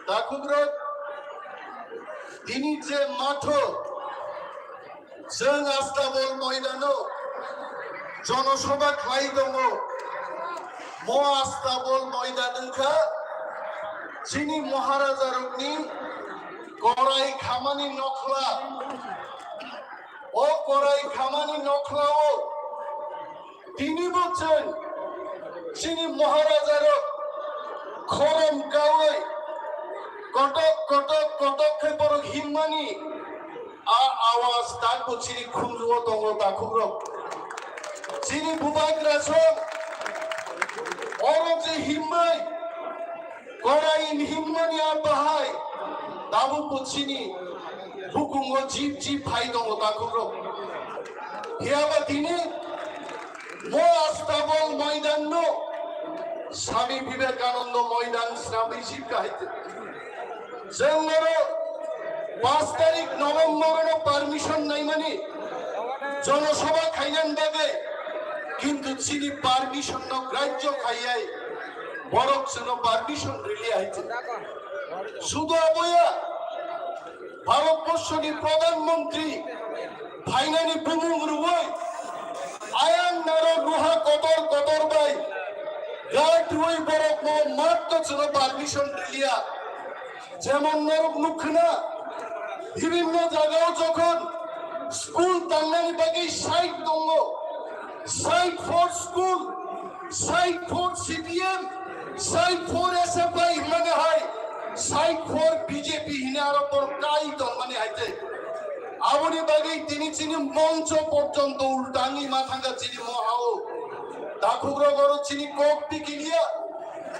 Takhukrok, tini je matho, chwng Astabol moidano jonosobha khlai tongo. Mo Astabol moidan wngkha chini Maharajarokni korai khamani nokhla. O korai khamani nokhlao tini bo chwng chini Maharajarok khorom kaui kotok kotok kotok khe borok himmani a awaz tabuk chini khunjugo tongo takhukrok. Chini bubagrasong oro je himmai korai himmani a bahai tabuk bo chini bukungo jip jip phai tongo takhukrok. Phiyaba tini mo Astabol moidanno Swami Vivekananda moidan swnamwi jip kahai. Chwng oro Pas tarik November no permission naimani jonosabha khainani bagwi, kintu chini permission no grajyo khaiyai borok chwngno permission rili hai. Sudu aboya Bharatborsho ni Pradhan Mantri phainani bumung rwui ayang naro ruha kotor kotor bai guard rwui borok no matto chwngno permission riliya. Jemon norok nukkhna, bibhinno jagao jokhon school tangnani bagwi site tongo, site for school, site for C P M, site for S F I hwnmani hai, site for B J P hwnwi aro borok kai tongmani hai tei. Aboni bagwi tini chini moncho porjonto ultangwi ma thangkha chini mohao. Takhukrok oro chini kok pikiliya.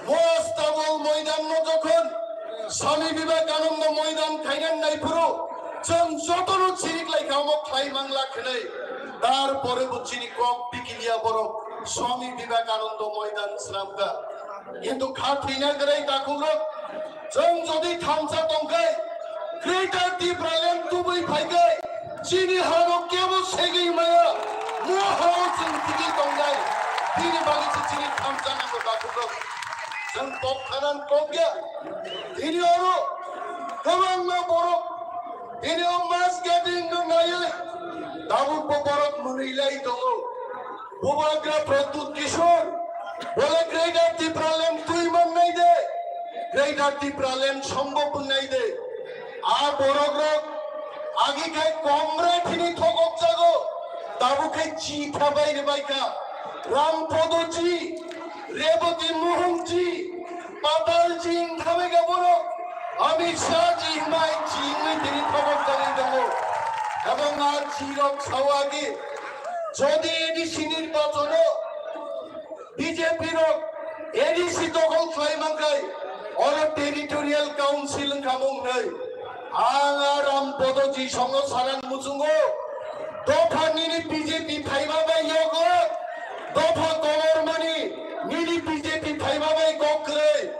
Moas tabol moidan no jokhon Swami Vivekananda moidan khainan naiphuru chwng jotono chirik laikha omo khlai mangla khwnwi. Tarpore bo chini kok pikiliya borok Swami Vivekananda moidan swnamkha. Kintu kha thwina kwrwi takhukrok chwng jodi thansa tongkhai, Greater Tipraland tubui phaikhai, chini hano kebo segwi maya, mo hao chwng tigi tongnai. Bini bagwi se chini thansa nango takhukrok. Chwng kok khanan kok ya. Bini oro kwbangma borok, bini o mass gathering no naiwi tabuk bo borok mwnwi lai tongo. Bubagra Pradyut Kishore, bole Greater Tipraland twi mannai de, Greater Tipraland sombhob wngnai de. A borok rok agi khai Comrade hini thokok jago, tabuk khai chi thabai rwbai kha. Ram Podo ji, Reboti Mohon ji, Patal ji wngkha bai kha borok. Amit Shah ji hwnbai chi wngwi tini thokok jagwi tongo. Ebong a ji rok sao agi, jodi A D C nirbachono B J P rok A D C dokhol khlai mankhai, oro Territorial Council wngkha mung nai. Ang a Ram Podo ji songo sanan muchungo, dopha nini B J P phaima bai yogo, dopha kolor mani nini B J P phaima bai kok kwrwi.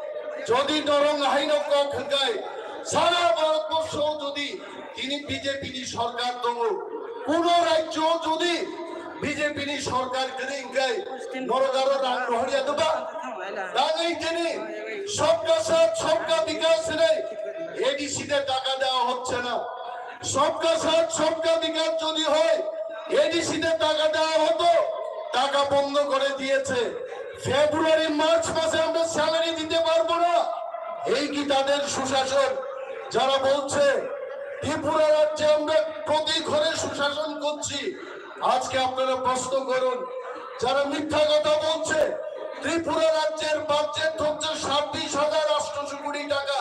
Jodi norong haino kok hwngkai, sara Bharatborsho jodi tini B J P ni sorkar tongo, kuno rajyo jodi B J P ni sorkar kwrwi hwngkai, norok aro rang rohorya doba? Rangwi tini Sabka Saath Sabka Vikas hinwi A D C te taka dewa hocche na. Sabka Saath Sabka Vikas jodi hoy, A D C te taka dewa hoto, taka bondo kore diyeche. February March mase amra salary dite parbo na. Ei ki tader sushashon? Jara bolche Tripura rajye amra proti ghore sushashon korchi, ajke apnara proshno korun, jara mithya kotha bolche, Tripura rajyer budget hocche sabbish hajar atshosho koti taka,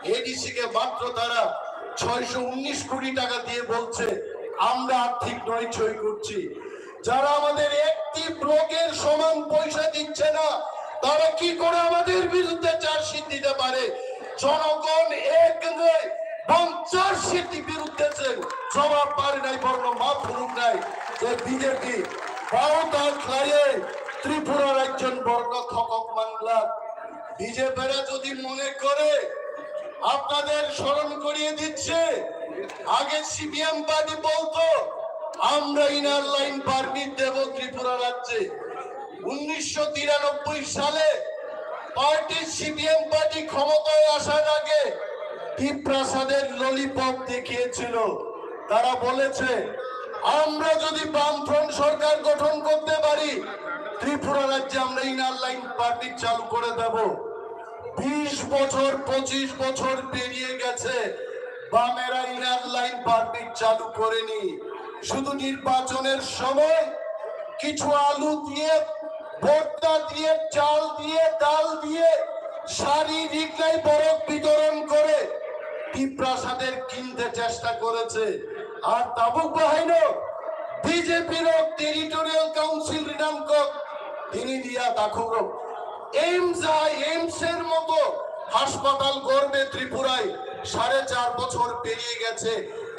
A D C ke matro tara chhoysho unnish koti taka diye bolche amra arthik noy choi korchi. যারা আমাদের একটি ব্লকের সমান পয়সা দিচ্ছে না, তারা কি করে আমাদের বিরুদ্ধে চার্জশিট দিতে পারে? জনগণ এক হয়ে পঞ্চাশ সিটি বিরুদ্ধে যে জবাব পারে নাই, বর্ণ মা ফুরুক নাই, যে বিজেপি বারোটা খাইয়ে ত্রিপুরা রাজ্য বর্ণ থকক মামলা। বিজেপিরা যদি মনে করে, আপনাদের স্মরণ করিয়ে দিচ্ছে, আগে সিপিএম পার্টি বলতো আমরা ইনার লাইন পারমিট দেব ত্রিপুরা রাজ্যে। উনিশশো তিরানব্বই সালে পার্টি, সিপিএম পার্টি ক্ষমতায় আসার আগে টিপ্রাসাদের ললিপপ দেখিয়েছিল। তারা বলেছে, আমরা যদি বামফ্রন্ট সরকার গঠন করতে পারি, ত্রিপুরা রাজ্যে আমরা ইনার লাইন পারমিট চালু করে দেব। বিশ বছর, পঁচিশ বছর পেরিয়ে গেছে, বামেরা ইনার লাইন পারমিট চালু করেনি। শুধু নির্বাচনের সময় কিছু আলু দিয়ে, ভর্তা দিয়ে, চাল দিয়ে, ডাল দিয়ে, শাড়ি, রিকলাই বরক বিতরণ করে টিপ্রাসাদের কিনতে চেষ্টা করেছে। Ar tabuk bahaino B J P rok territorial council rinang kok tini dia takhuk rok. Aims hai, Aims er moto haspatal gorbe Tripurai sare char bochor periye geche.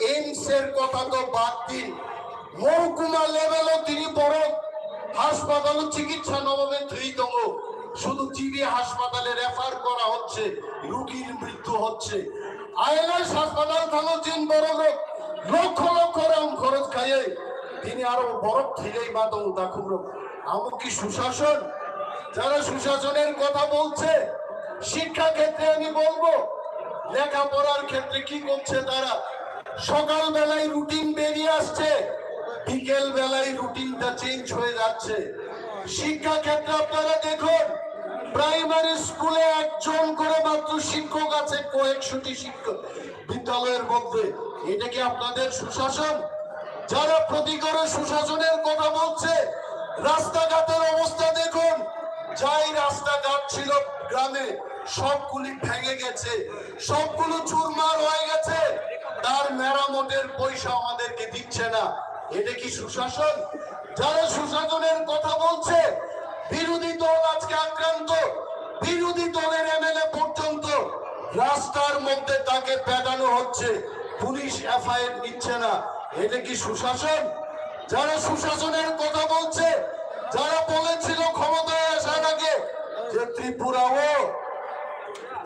Aims er kotha to bad din, mohkuma level o tini borok হাসপাতালে চিকিৎসা অভাবে থুই tongo, শুধু T B হাসপাতালে রেফার করা হচ্ছে, রোগীর মৃত্যু হচ্ছে। আইএলএস হাসপাতাল থানো চীন বড় লোক, লক্ষ লক্ষ রাম খরচ খাইয়ে তিনি আরো বরফ ঠেলেই মা দৌ দাখুরো। আমুক কি সুশাসন? যারা সুশাসনের কথা বলছে, শিক্ষা ক্ষেত্রে আমি বলবো, লেখাপড়ার ক্ষেত্রে কি করছে তারা? সকালবেলায় রুটিন বেরিয়ে আসছে, বিকেল বেলায় রুটিনটা চেঞ্জ হয়ে যাচ্ছে। শিক্ষা ক্ষেত্রে আপনারা দেখুন, প্রাইমারি স্কুলে একজন করে মাত্র শিক্ষক আছে কয়েকশোটি শিক্ষক বিদ্যালয়ের মধ্যে। এটা কি আপনাদের সুশাসন? যারা প্রতি ঘরে সুশাসনের কথা বলছে, রাস্তাঘাটের অবস্থা দেখুন, যাই রাস্তাঘাট ছিল গ্রামে, সবগুলি ভেঙে গেছে, সবগুলো চুরমার হয়ে গেছে। তার মেরামতের পয়সা আমাদেরকে দিচ্ছে না। এটা কি সুশাসন? যারা সুশাসনের কথা বলছে, বিরোধী দল আজকে আক্রান্ত, বিরোধী দলের এমএলএ পর্যন্ত রাস্তার মধ্যে তাকে পেটানো হচ্ছে, পুলিশ এফআইআর নিচ্ছে না। এটা কি সুশাসন? যারা সুশাসনের কথা বলছে, যারা বলেছিল ক্ষমতায় আসার আগে যে ত্রিপুরাও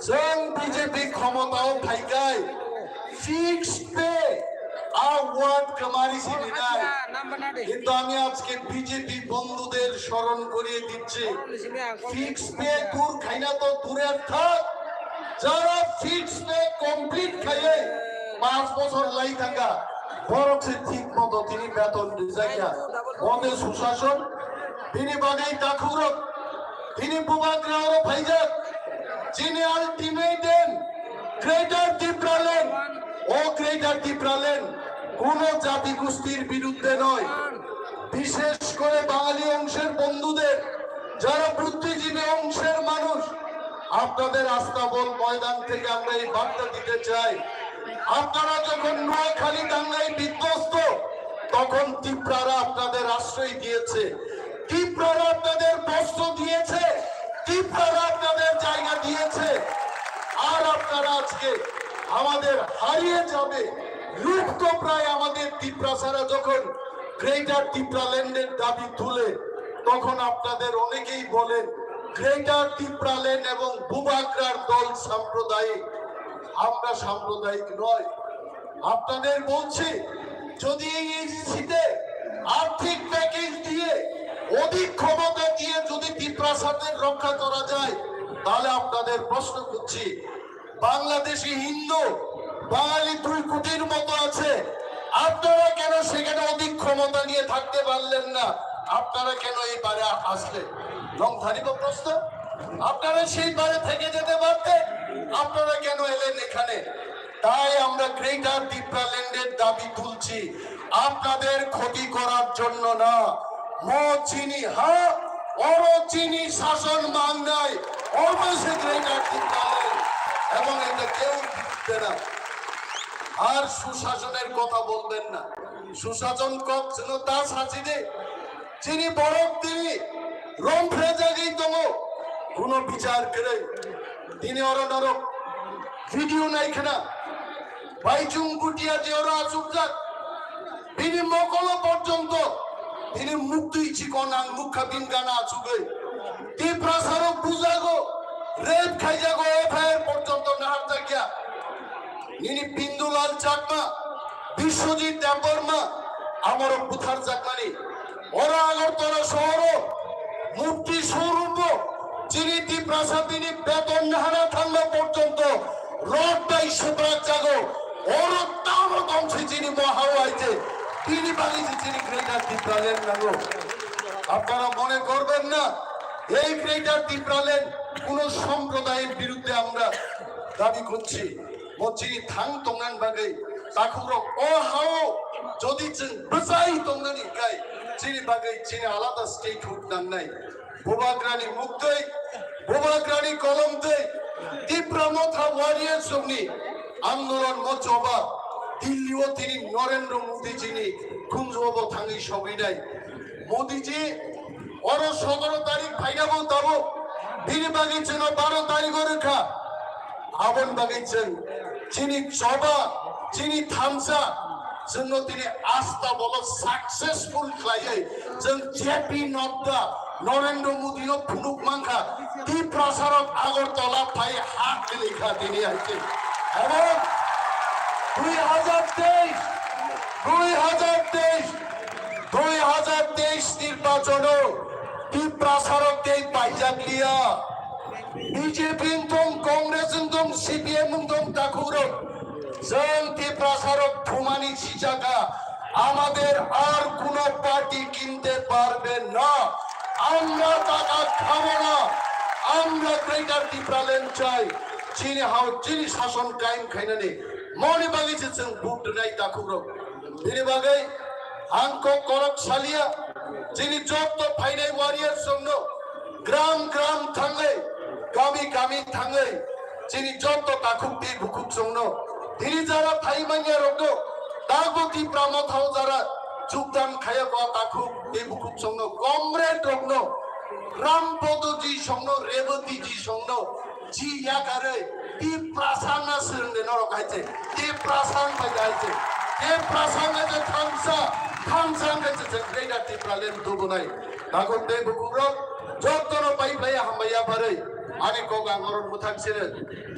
যেন বিজেপি ক্ষমতাও থাইকায় ফিক্সড পে আ ওয়ার্ড কামারি সিনিদায়। কিন্তু আমি আজকে বিজেপি বন্ধুদের স্মরণ করিয়ে দিচ্ছি, ফিক্সড পে দূর খাইনা তো দূরে থাক, যারা ফিক্সড পে কমপ্লিট খাইয়ে পাঁচ বছর লাই থাকা, বরং সে ঠিক মতো তিনি বেতন রিজাইয়া মতে সুশাসন, তিনি বাদেই তাখুরক, তিনি বুবাগ্রাহর ভাইজাক, যিনি আলটিমেটাম গ্রেটার টিপ্রাল্যান্ড ও গ্রেটার টিপ্রাল্যান্ড কোনো জাতিগোষ্ঠীর বিরুদ্ধে নয়, বিশেষ করে বাঙালি অংশের বন্ধুদের, যারা বুদ্ধিজীবী অংশের মানুষ, আপনাদের আস্তাবল ময়দান থেকে আমরা এই বার্তা দিতে চাই। আপনারা যখন নোয়াখালী দাঙ্গায় বিধ্বস্ত, তখন তিপ্রারা আপনাদের আশ্রয় দিয়েছে, তিপ্রারা আপনাদের বস্ত্র দিয়েছে, তিপ্রারা আপনাদের জায়গা দিয়েছে। আর আপনারা আজকে আমাদের হারিয়ে যাবে, লুপ্তপ্রায় আমাদের তিপ্রাসারা যখন গ্রেটার তিপ্রাল্যান্ডের দাবি তুলে, তখন আপনাদের অনেকেই বলেন গ্রেটার তিপ্রাল্যান্ড এবং বুবাগ্রার দল সাম্প্রদায়িক। আমরা সাম্প্রদায়িক নয়। আপনাদের বলছি, যদি এই এজিসিতে আর্থিক প্যাকেজ দিয়ে, অধিক ক্ষমতা দিয়ে যদি তিপ্রাসাদের রক্ষা করা যায়, তাহলে আপনাদের প্রশ্ন করছি, বাংলাদেশি হিন্দু বাঙালি দুই কোটির মতো আছে, আপনারা কেন সেখানে অধিক ক্ষমতা নিয়ে থাকতে পারলেন না? আপনারা কেন এই বারে আসলেন? লং থানিব প্রশ্ন, আপনারা সেই বারে থেকে যেতে পারতেন, আপনারা কেন এলেন এখানে? তাই আমরা গ্রেটার তিপ্রাল্যান্ডের দাবি তুলছি, আপনাদের ক্ষতি করার জন্য না। মো চিনি হা, অরো চিনি শাসন মাং নাই, অবশ্যই গ্রেটার তিপ্রাল্যান্ড, এবং এটা কেউ জিতবে না। আর সুশাসনের কথা বলবেন না। সুশাসন কক ছিল তা সাজিদে, যিনি বরফ তিনি রং ফ্রেজাগেই দমো, কোনো বিচার করে তিনি অরো নরক ভিডিও নাই খানা। Baijung Bhutia je oro achukjak, bini mokolo porjonto bini muktwi chikon ang nukha bini gana achugwi. Tiprasarok bujago, rape khaijago, F I R porjonto naharjakya. Nini Bindulal Chakma, Biswajit Debbarma, amorok butharjakmani. Oro Agartala sohoro mukti showroombo chini Tiprasa bini beton nahana thangma porjonto rod bai swbrak jago. Oro tamo tongsi chini mohao aije bini bagwi se chini Greater Tipraland nango. আপনারা মনে করবেন না এই গ্রেটার টিপ্রাল্যান্ড কোনো সম্প্রদায়ের বিরুদ্ধে আমরা দাবি করছি। Mo chini thang tongnan bagwi takhukrok o hao jodi chwng bwchai tongnani kai chini bagwi chini alada statehood nangnai. Bubagrani muktwi, Bubagrani kolomtwi, Tipra Motha warriors rokni andolon mo choba Delhi o tini Narendra Modi jini khunjuo bo thangwi sogwi nai. Modi ji, oro sotoro tarik phainabo tabuk, bini bagwi chwngno baro tariko rwkha. Aboni bagwi chwng chini choba, chini thansa, chwngno tini asta bolo successful khlaiwi chwng J P Nadda, Narendra Modi no phunuk mankha, Tiprasarok Agartala phai ha kwlwikha tini hai khe. Ebong dui hajar teis, dui hajar teis, dui hajar teis nirbachono Tiprasarok tei paijak liya. B J P wngthung, Congress wngthung, C P M wngthung, takhukrok, chwng Tiprasarok thumani sijakha, আমাদের আর কোনো পার্টি কিনতে পারবে না। আমরা টাকা খাবো না, আমরা গ্রেটার ত্রিপুরাল্যান্ড চাই। Chini hao, chini sason kaim khainani moni bagwi se chwng vote rwnai, takhukrok. Bini bagwi ang kok korok salia, chini jotto phainai warriors rokno, gram gram thangwi, kami kami thangwi, chini jotto takhuk tei bukhuk chwngno, tini jara phai manya rokno, tabuk Tipra Mothao jara jukdan khaya kho takhuk tei bukhuk chwngno, comrade rokno, Ram Podo ji songno, Reboti ji songno, ji yakarwi, Tiprasang na swrwngde norok hai se, Tiprasang bai hai se, Tiprasang hai se thansa, thansa hai se, se Greater Tipraland tubunai. Takhuk tei bukhuk rok, jottono pai phlai hambai yapharwi, ani kok ang oro mwthang sire,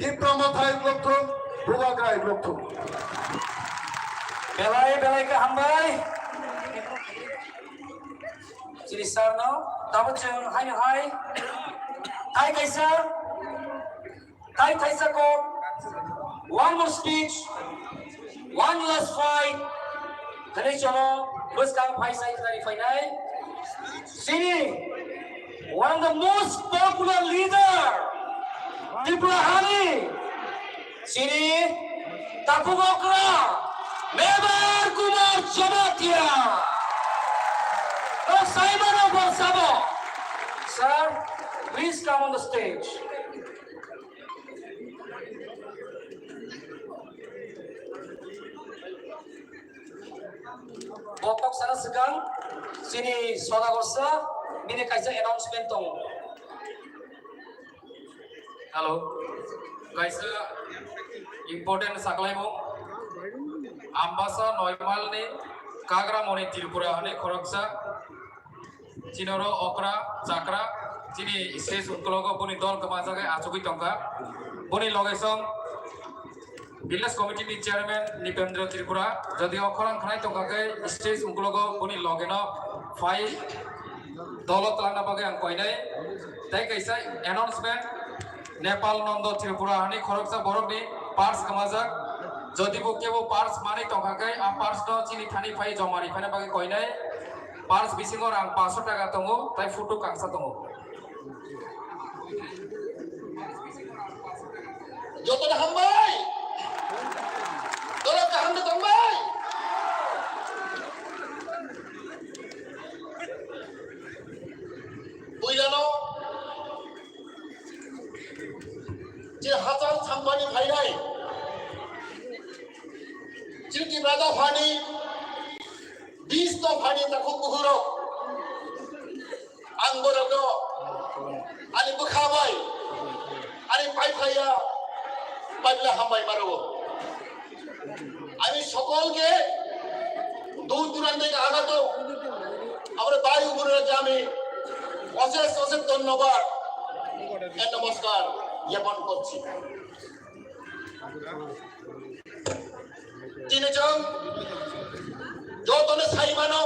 Tipra Mothai lokthung, Bubagra lokthung. Belai, belai khe hambai. Chini sir no, tamo chwng haino hai. Tai kaisa, tai kaisa kok. One more speech, one last fight. Kani cholo, bwskang phai sai khlai phainai. Chini, one of the most popular leader, Tripura hani. Chini, takhuk okra, Mebar Kumar Jamatia. Rok saimano bor sabo. Sir, please come on the stage. Bo kok sana swkang, chini Sodagar sir, bini kaisa announcement tongo. Hello, kaisa important saklaimung. Ambasa Noimalni Kagramoni Tripura hwnwi khoroksa, chinoro okra, chakra, chini stage ukologo boni dol kwmajagai achugwi tongkha. Boni loge song Village Committee ni Chairman Nipendra Tripura, jodi o khorang khnai tongkha khe stage ukologo boni loge no phai dolo twlangna bagwi ang koinai. Tei kaisa announcement, Nepal Nondo Tripura hani khoroksa borokni purse kwmajak. Jodi bo kebo purse manwi tongkha khe a purse no chini thani phai joma ri phaina bagwi koinai. Purse bisingo rang paanso taka tongo, tei photo kangsa tongo. Jotono hambai. Dolo kaham de tongbai. Puilano je hachal sampani phainai. Chini Tiprasa hani bis to phani takhuk bukhurok. Ang borokno ani bwkha bai, ani paiphlaiya, paiphlai hambai mano. আমি সকলকে দূর দূরান্ত থেকে আগত আমার ভাই বোনেরা যে আমি অশেষ অশেষ ধন্যবাদ আর নমস্কার জ্ঞাপন করছি। Tini chwng jotono sai mano,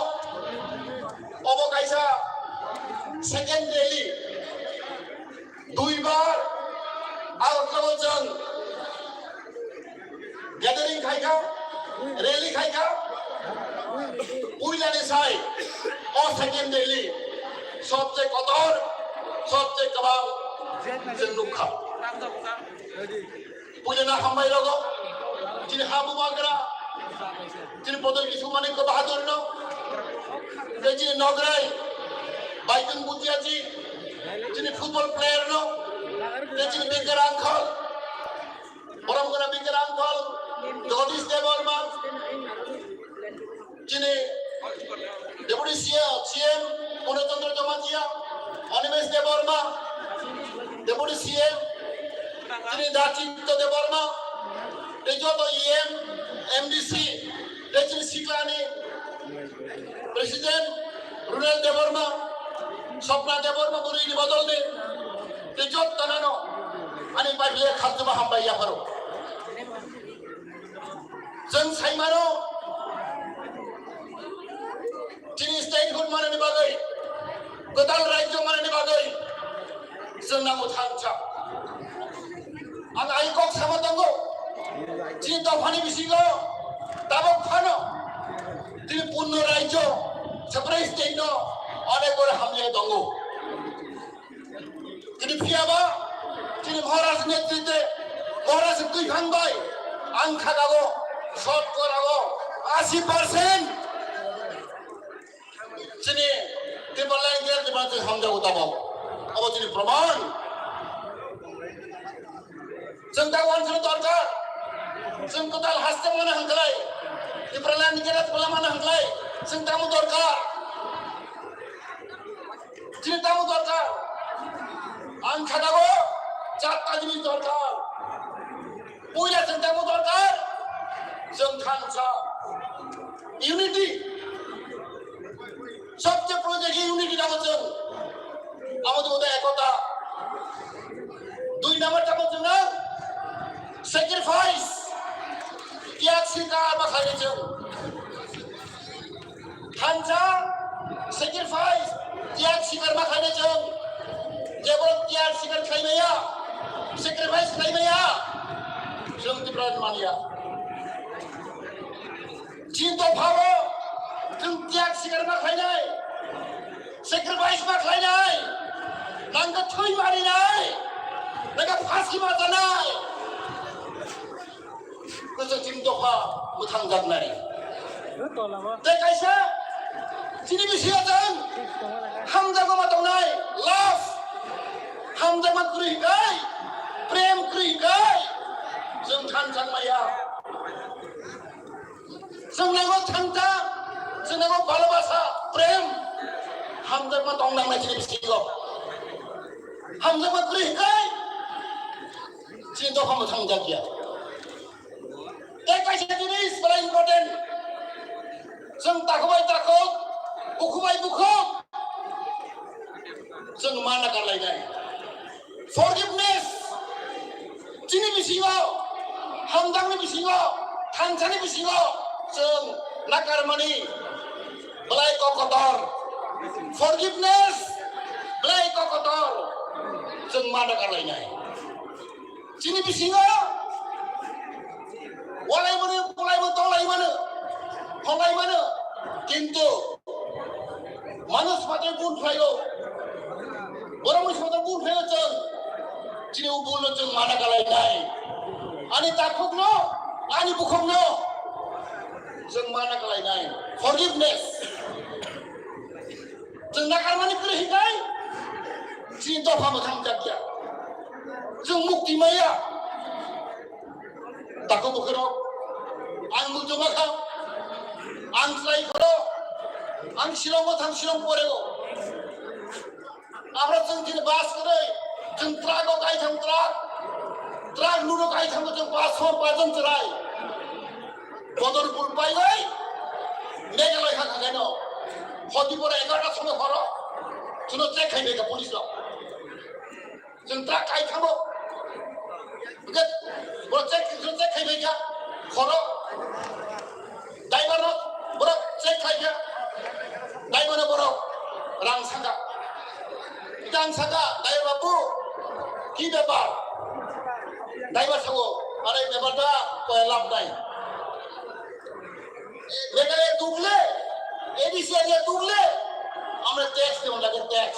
obo kaisa second rally. Duibar Agartala o chwng gathering khaikha, rally khaikha. Puilani sai o second rally sobse kotor, sobse kwbang chwng nukha. Puilano hambai rogo, chini ha bubagra, chini Bodol Kisu Manik Bahadur no, tei chini Nograi, Baikun Bhutia ji, chini football player no, tei chini Bikar uncle, borom gora Bikar uncle, Jagadish Debbarma, chini Deputy C M, C M Purna Chandra Jamatia, Animesh Debbarma, Deputy C M, chini Dachitya Debbarma, tei joto E M, M D C, tei chini siklani President Runel Debbarma, Swapna Debbarma, bwrwini bodolni, tei joto nano ani bai le khatuma hambai yapharo. Chwng sai mano, chini statehood manani bagwi, kwtal rajyo manani bagwi chwng nango thansa. Ang ai kok sama tongo, chini dophani bisingo tabok phano chini punno rajyo, separate state no onek bor hamya tongo. Chini phiyaba, chini Maharaj netrite, Maharaj twi phang bai, ang khagago, shot korago, asi percent. Chini Tipraland gel di bati hamjago tabo. Abo chini proman. Chwng ta wan chwng dorkar. Chwng kwtal haste mana hangklai. Tipraland gel di bala mana hangklai. Chwng tamu dorkar. Chini tamo dorkar. Ang khadago chatta jinich dorkar. Puila chwng tamo dorkar. Chwng thansa. Unity. Sobche proje ki unity namo chwng. Amo to ekota. Dui number tamo chwng na sacrifice. Tiyag sikar ma khaini chwng. Thansa sacrifice, tiyag sikar ma khainai chwng. Jebo tiyag sikar khaimaya, sacrifice khaimaya, chwng Tiprani manya. Chinto pharo, chwng tiyag sikar ma khainai, sacrifice ma khainai, nangkhe thwi marinai, nangkhe phasi ma janai. Kwchajing dopha mwthangjaknai. Tei kaisa chini bisingo chwng hamjakma ma tongnai, love, hamjakma kwrwi kai, prem kwrwi kai, chwng thanjakmaya. Chwng nango thangta, chwng nango bhalobasa, prem, hamjakma tong nangnai chini bisingo. Hamjakma kwrwi kai, chini dopha mwthangjakya. Tei kaisa jinis belai important. Chwng takhuk bai takhuk, bukhuk bai bukhuk. Chwng ma nakarlainai. Forgiveness. Chini bisingo, hamjakni bisingo, thansani bisingo, chwng nakarmani belai kok kotor. Forgiveness belai kok kotor. Chwng ma nakarlainai. Chini bisingo walai mano, kulai mano, tolai mano, hongai mano. Kintu manush mate bun phaio, borok mui soto bun phaio chwng. Chini o bun no chwng mana kalai nai. Ani takhuk no, ani bukhuk no chwng mana kalai nai. Forgiveness. Chwng nakarmani kwrwi hikai, chini dopha mwthang jakya. Chwng mukti maya. Tako bukhero, ang mukti makha, ang try khoro, ang Shillong o thang Shillong porego. Abra chwng chini bus kwrwi, chwng truck o kai thang truck, truck luro kai thang chwng bus hor pajon chwrai. Bodorpur paibai, Meghalaya kha khaino. Hoti pore egarota somo horo, chwngno check khai bai kha police rok. Chwng truck kai thango. Hwnkhe borok check, chwng check khai bai kha horo. Driver no borok check khai kha. Driver no borok rang saka. Rang saka, driver babu, ki bepar? Driver sabo, are bepar da, koi lab nai. Meghalaya tukle, A D C area tukle, amra tax dibong lage, tax.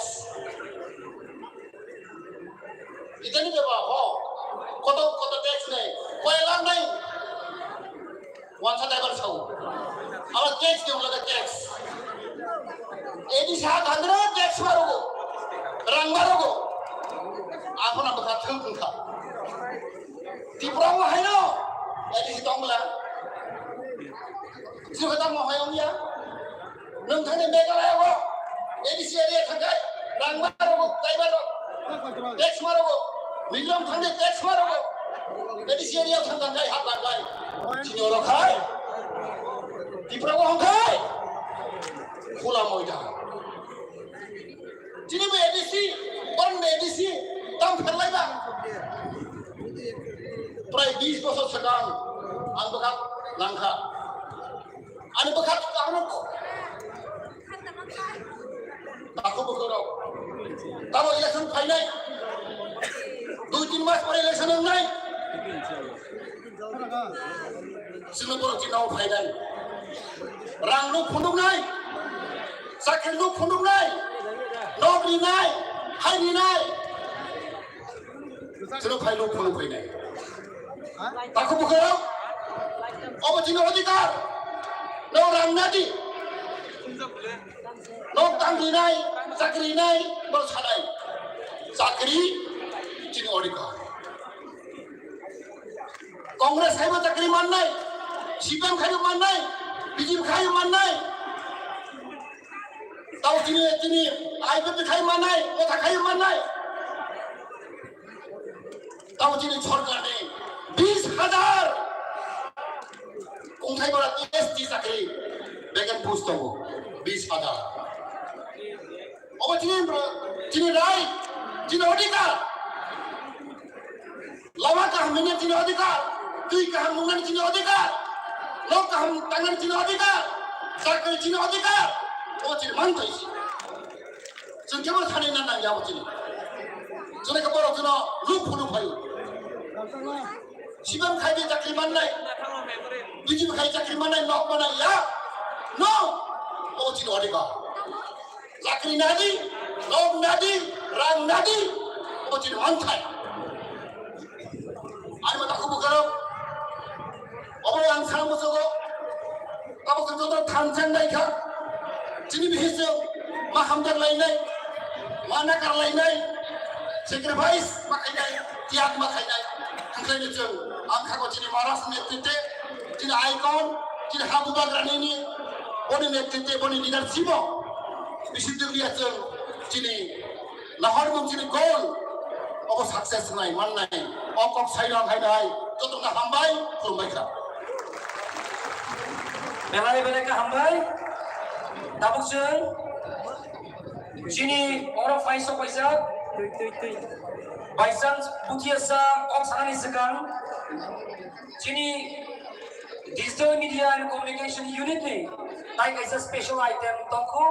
Itani beba ho, koto, koto tax nai, koi lab nai. Wansa driver sao, amra tax dibong lage, tax. A D C ha thangre tax marogo, rang marogo. Aphano bwkha thwng wngkha. Tripura o haino A D C tongla. Sibata mo hai ongya. Nwng thangni Meghalaya o A D C area thangkai rang marogo, driver rok. Tax marogo. Mizoram thangni tax marogo. A D C area thangkai hap langkai. Chini oro khai. Tripura o hongkai. Khula moida. Chini bo A D C, borok ni A D C, tam pherlai ba. Prai bis bosor swkang, Ang bwkha langkha. Ani bwkha kaham ko. Takhuk bwkhak rok. Tamo election phainai. Dui tin mas pore election wngnai. Chwngno borok chini nogo phainai. Rang no phunuknai. Chakri no phunuknai. Nok rinai. Hai rinai. Chwngno phai no phunuk phainai. Takhuk bwkhak rok. Obo chini odhikar. No rang nadi. Nok tang rinai, chakri rinai, boro sanai. Chakri chini odhikar. Congress khaibo chakri mannai, C P M khaibo mannai, B J P khaibo mannai. Tao chini, chini I P F T khai mannai, kotha khai mannai. Tamo chini sorkarni bis hajar kungthai bara S T chakri vacant post tongo, bis hajar. Obo chini, chini right, chini odhikar. Lama kaham hwnwi chini odhikar, twi kaham nungnani chini odhikar, nok kaham tangnani chini odhikar, chakri chini odhikar. Obo chini manthai se. Chwng kebo sanina nangya bo chini. Chwng khe borok chwngno luk phuru phaio. Sibam khai di chakri mannai. Bijim khai chakri mannai, nok mannai ya. No. O chini odhikar. Chakri nadi, nok nadi, rang nadi. O chini manthai. Ani mata kubu karo. Obo ang sana musugo. Abo khe joto thansa wngnaikha. Chini bihik chwng ma hamjak lainai, ma nakar lainai, sacrifice ma khainai, tiyag ma khainai. Hwnkhai chwng ang kha chini Maharaj ni netrite, chini icon, chini ha bubagrani ni, boni netrite, boni leadership o bisi dwliya chwng chini Nahar mung chini goal obo success nai mannai. O kok sai rang hai nai. Joto na hambai, khulumbai kha. Belai belai kha hambai. Tabuk chwng chini oro phai sok paijak. By chance buthi asa kok sanani swkang chini Digital Media and Communication Unit ni tai kaisa special item tongkho.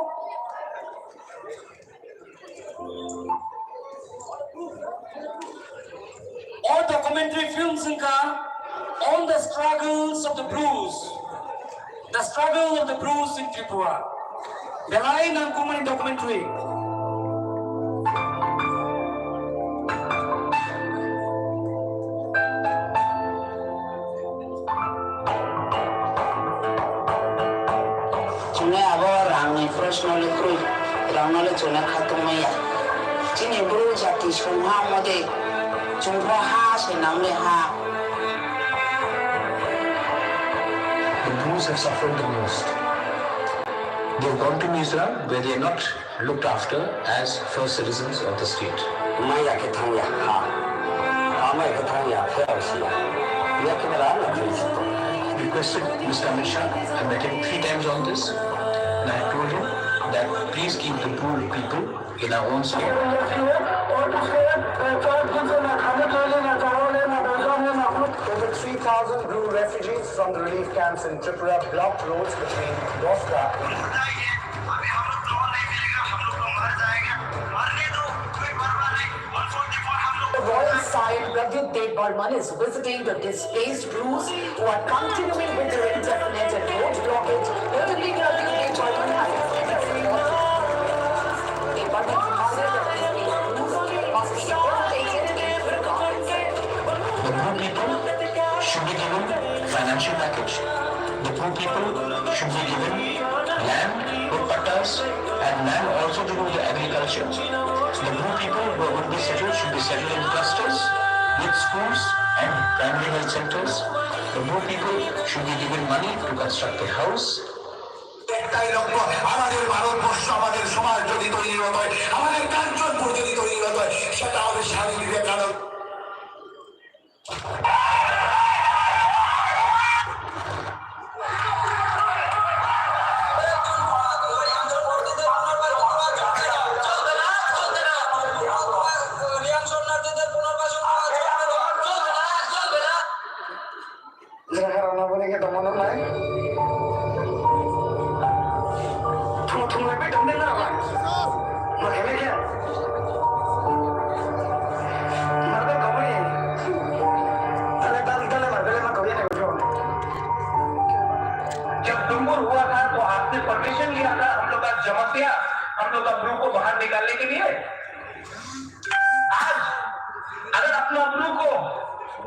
O documentary film wngkha On the Struggles of the Bru. The Struggle of the Bru in Tripura. Belai nangkukmani documentary. Chwngno abo rangni proshno le kwrwi, rangno le chwngno khatung maya. Chini Bru jati songha mode chwngno ha se nangle ha. The Brus have suffered the most. They have gone to Mizoram where they are not looked after as first citizens of the state. Maya khe thangya ha. Ha maya khe thangya, phiyok siya. Yakhe bara na thangya. Requested Mister Amit Shah, I met him three times on this, and I told him that please keep the Bru people in our own state. Over three thousand Bru refugees from the relief camps in Tripura blocked roads between Bostra. The royal side, Pradyut Debbarman, is visiting the displaced Brus who are continuing with their indefinite and road blockade. Notably, Pradyut Debbarman has extended support to Debbarman demanded that displaced Brus must be accommodated in Durga itself. The Bru people should be given financial package. The Bru people should be given land with pattas and land also to do with agriculture. The Bru people who are going to be settled should be settled in clusters with schools and primary health centers. The Bru people should be given money to construct a house. একটাই লক্ষ্য, আমাদের ভারতবর্ষ, আমাদের সমাজ যদি তৈরি হতে হয়, আমাদের কাঞ্চনপুর যদি তৈরি হতে হয়, সেটা হবে স্বামী বিবেকানন্দ।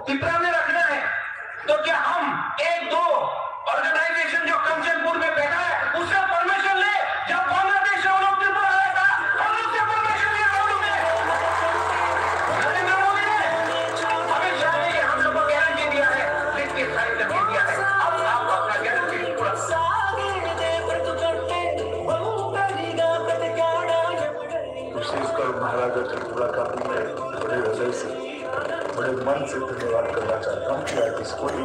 त्रिपुरा में रखना है, तो क्या हम एक दो ऑर्गेनाइजेशन जो कंचनपुर में बैठा है, उससे परमिशन ले? जब बांग्लादेश से वो लोग त्रिपुरा आया था, हम लोग से परमिशन लिया था उन्होंने? नरेंद्र मोदी ने, अमित शाह ने ये हम लोग को गारंटी दिया है, लिख के साइन करके दिया है। अब आपको अपना गारंटी पूरा। विशेषकर महाराजा त्रिपुरा का भी मैं बड़े हृदय से, बड़े मन से धन्यवाद करना चाहता हूँ कि आज इसको एक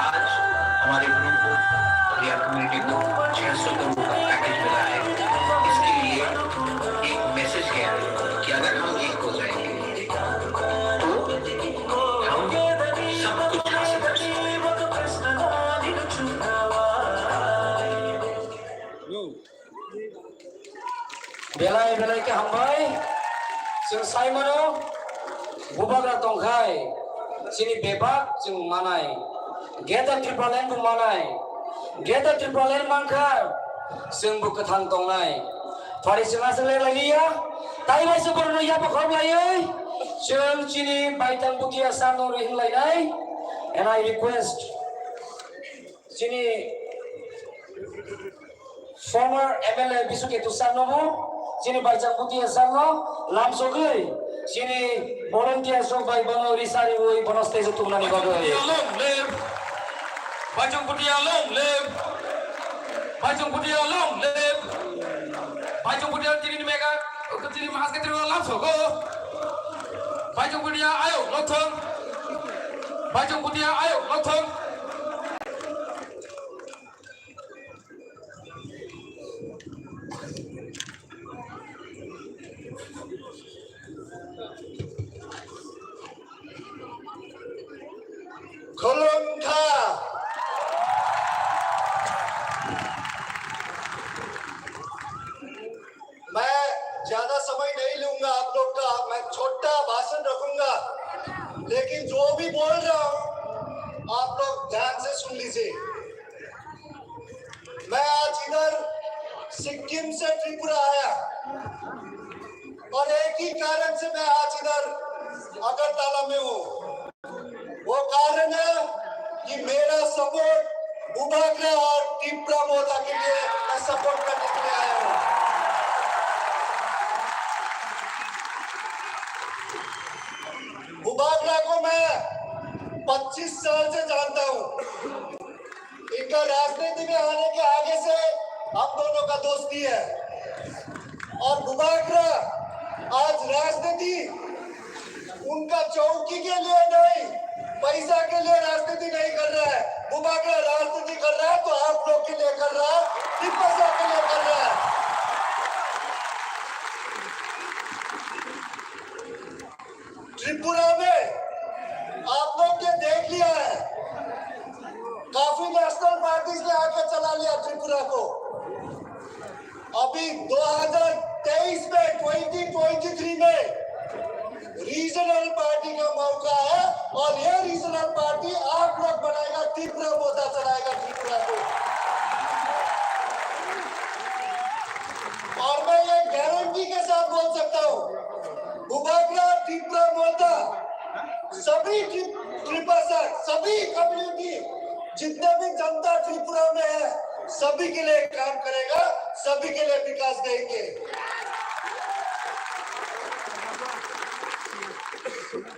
आज हमारे गुरु को और या कम्युनिटी को छह सौ करोड़ का पैकेज मिला है। इसके लिए एक मैसेज गया कि अगर हम एक हो जाएंगे तो हम सब कुछ हासिल कर सकते हैं। Belai belai khe hambai. Chwng sai mano, bubagra tongkhai, chini bebak chwng manai. Greater Tipraland bo manai. Greater Tipraland mankha, chwng bo kwthang tongnai. Phari chwng aswk lerlai liya, taibai se borokno yapha khorok laiwi, chwng chini Baithang Bhutia sano rihim lainai. And I request chini former M L A Bisu Ketu sir no bo, chini Baithang Bhutia sir no lamsogwi, chini volunteers rok bai bono risariwi bono stage o tubunani bagwi. Long live! Baithang Bhutia long live! Baithang Bhutia long live! Baithang Bhutia tini ni mega, tini mahas ke tini lamsogo. Baithang Bhutia ayo lothong. Baithang Bhutia ayo lothong. Khulumkha. मैं ज्यादा समय नहीं लूंगा आप लोग का, मैं छोटा भाषण रखूंगा, लेकिन जो भी बोल रहा हूँ आप लोग ध्यान से सुन लीजिए। मैं आज इधर सिक्किम से त्रिपुरा आया और एक ही कारण से मैं आज इधर अगरतला में हूँ। वो कारण है कि मेरा सपोर्ट बुबाग्रा और टिप्रा मोता के लिए मैं सपोर्ट करने के लिए आया हूँ। बुबाग्रा को मैं पच्चीस साल से जानता हूँ। इनका राजनीति में आने के आगे से हम दोनों का दोस्ती है। और बुबाग्रा आज राजनीति उनका चौकी के लिए नहीं, पैसा के लिए राजनीति नहीं कर रहा है। बुबाग्रा राजनीति कर रहा है तो आप लोग के लिए कर रहा है, तिब्बत के लिए कर रहा है। त्रिपुरा में आप लोग ने देख लिया है, काफी नेशनल पार्टीज ने आके चला लिया त्रिपुरा को। अभी दो हज़ार तेईस में, ट्वेंटी ट्वेंटी थ्री में रीजनल पार्टी का मौका है और ये रीजनल पार्टी आप लोग बनाएगा, तीव्र मोर्चा चलाएगा त्रिपुरा को। और मैं ये गारंटी के साथ बोल सकता हूँ, बुबाग्रा तीव्र मोर्चा सभी ट्रि-, त्रिपासा, सभी कम्युनिटी, जितने भी जनता त्रिपुरा में है, सभी के लिए काम करेगा, सभी के लिए विकास देंगे।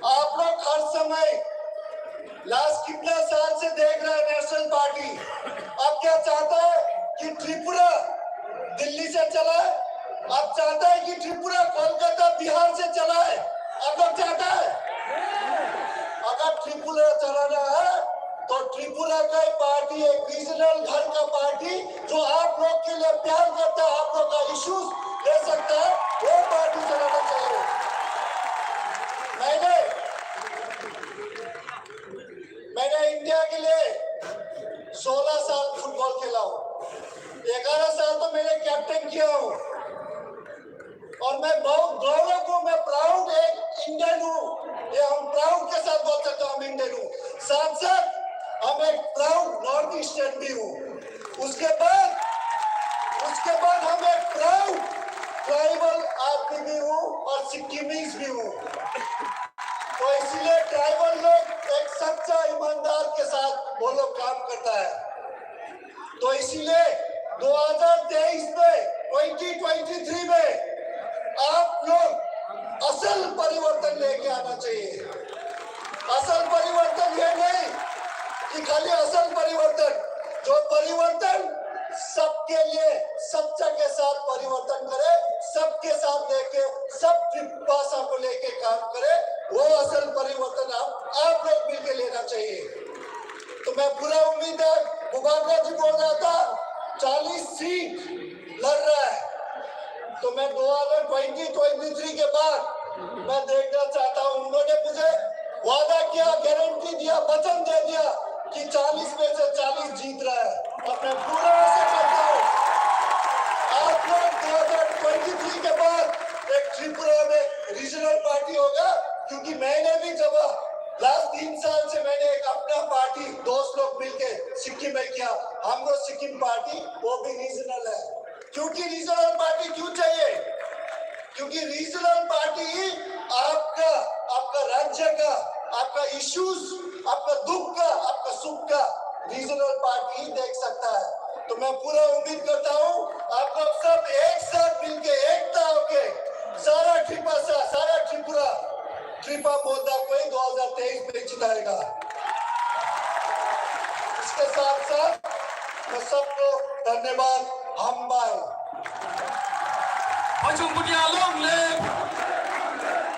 आप लोग हर समय लास्ट कितना साल से देख रहा है नेशनल पार्टी, अब क्या चाहता है कि त्रिपुरा दिल्ली से चलाए? अब चाहता है कि त्रिपुरा कोलकाता बिहार से चलाए? अब लोग चाहता है? अगर त्रिपुरा चलाना है तो त्रिपुरा का ही पार्टी, एक रीजनल घर का पार्टी जो आप लोग के लिए प्यार करता है, आप लोग का इश्यूज ले सकता है, वो पार्टी चलाना चाहिए। मैंने मैंने इंडिया के लिए सोलह साल फुटबॉल खेला हूँ, ग्यारह साल तो मैंने कैप्टन किया हूँ। और मैं बहुत गौरव हूँ, मैं प्राउड एक इंडियन हूँ, ये हम प्राउड के साथ बोल सकते हो, हम इंडियन हूँ। साथ साथ हम एक प्राउड नॉर्थ ईस्टर्न भी हूँ। उसके बाद, उसके बाद हम एक प्राउड ट्राइबल आदमी भी हूँ और सिक्किमीज भी हूँ। तो इसीलिए ट्राइबल लोग एक सच्चा ईमानदार के साथ वो लोग काम करता है। तो इसीलिए दो हज़ार तेईस में, ट्वेंटी ट्वेंटी थ्री में आप लोग असल परिवर्तन लेके आना चाहिए। असल परिवर्तन ये नहीं कि खाली असल परिवर्तन, जो परिवर्तन सबके लिए, सच्चा के साथ परिवर्तन करे, सबके साथ लेके, सब भाषा को लेके काम करे, वो असल परिवर्तन आप, आप लोग मिलके लेना चाहिए। तो मैं पूरा उम्मीद है, बुबागरा जी बोल रहा था, चालीस सीट लड़ रहा है, तो मैं दो हज़ार ट्वेंटी ट्वेंटी थ्री के बाद मैं देखना चाहता हूँ, उन्होंने मुझे वादा किया, गारंटी दिया, वचन दे दिया कि चालीस में से चालीस जीत रहा है, और मैं पूरा आशा करता हूँ आप लोग दो हज़ार ट्वेंटी थ्री के बाद एक त्रिपुरा में रीजनल पार्टी होगा, क्योंकि मैंने भी जब लास्ट तीन साल से मैंने एक अपना पार्टी दोस्त लोग मिलके सिक्किम में किया, हम लोग सिक्किम पार्टी, वो भी रीजनल है। क्योंकि रीजनल पार्टी क्यों चाहिए? क्योंकि रीजनल पार्टी ही आपका, आपका राज्य का, आपका इश्यूज, आपका दुख का, आपका सुख का रीजनल पार्टी ही देख सकता है। तो मैं पूरा उम्मीद करता हूँ आप लोग सब एक साथ मिलके, एकता होके, सारा त्रिपासा, सारा त्रिपुरा, त्रिपा मोर्चा को ही दो हज़ार तेईस में जिताएगा। इसके साथ साथ मैं सबको धन्यवाद। Hambai. Bhaijong Bhutia long live!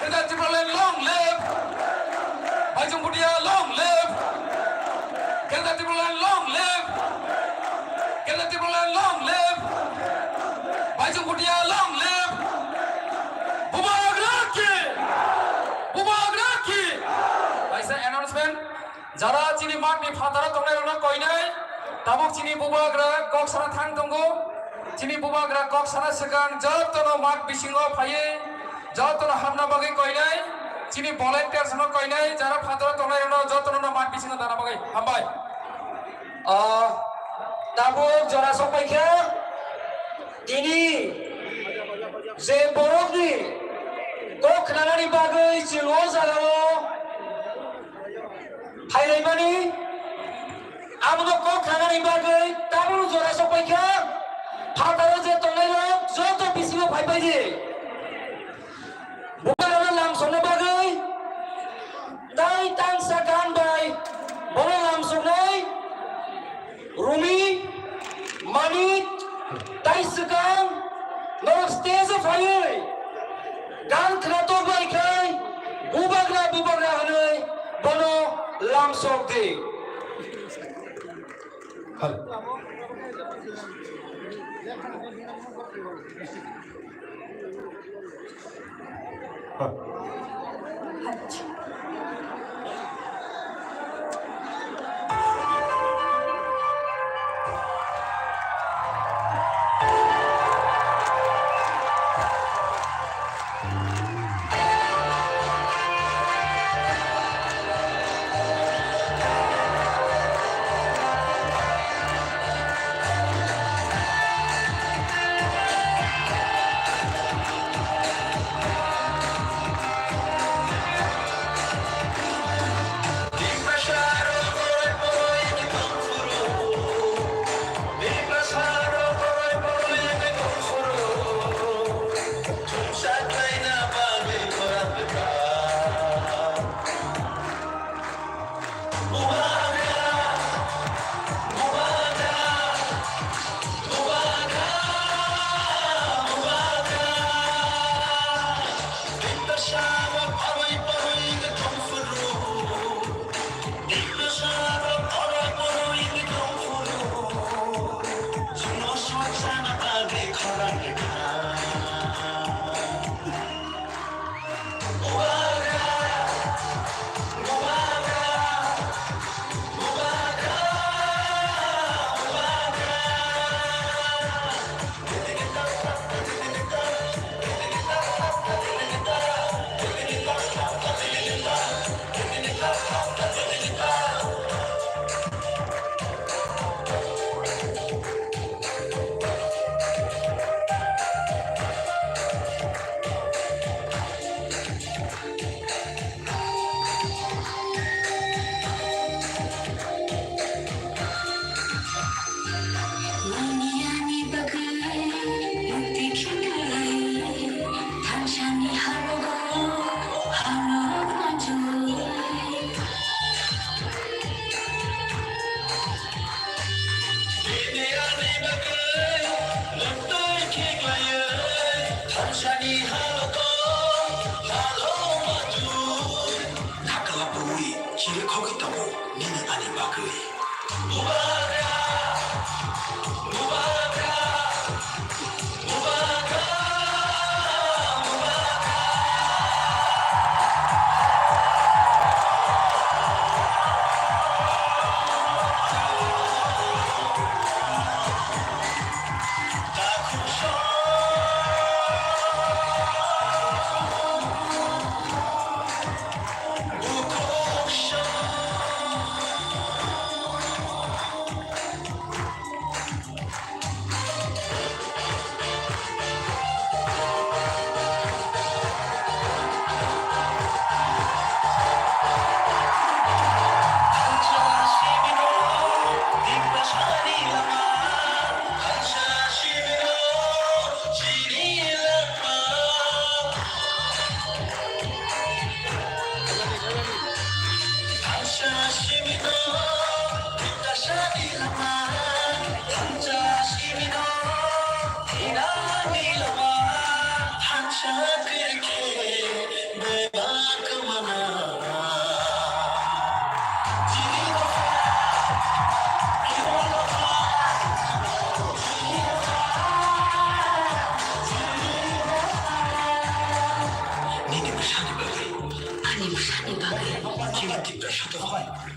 Greater Tipraland long live! Bhaijong Bhutia long live! Greater Tipraland long live! Greater Tipraland long live! Bhaijong Bhutia long live! Bubagra ki! Bubagra ki! Kaisa announcement. Jara chini mat ni phataro tongnai rokno koinai, tabuk chini bubagra kok sana thang tongo. Chini bubagra kok sana swkang jotono mat bisingo phaiwi, jotono hamna bagwi koinai. Chini volunteers no koinai, jara phataro tongnai rokno jotono no mat bisingo dana bagwi. Hambai. Ah, tabuk jora sokpaikha. Tini je borokni kok khnanani bagwi chwng o jagao phailaimani, abono kok khnanani bagwi tabuk jora sokpaikha. Phataro je tongnairok joto bisingo phaipaidi. Bubagrano lamsokna bagwi tai tangsa gan bai bono lamsoknai Rumi, Manik, tai swkang norok stage o phaiwi gan khnatok bai khai bubagra bubagra hwnwi bono lamsok di.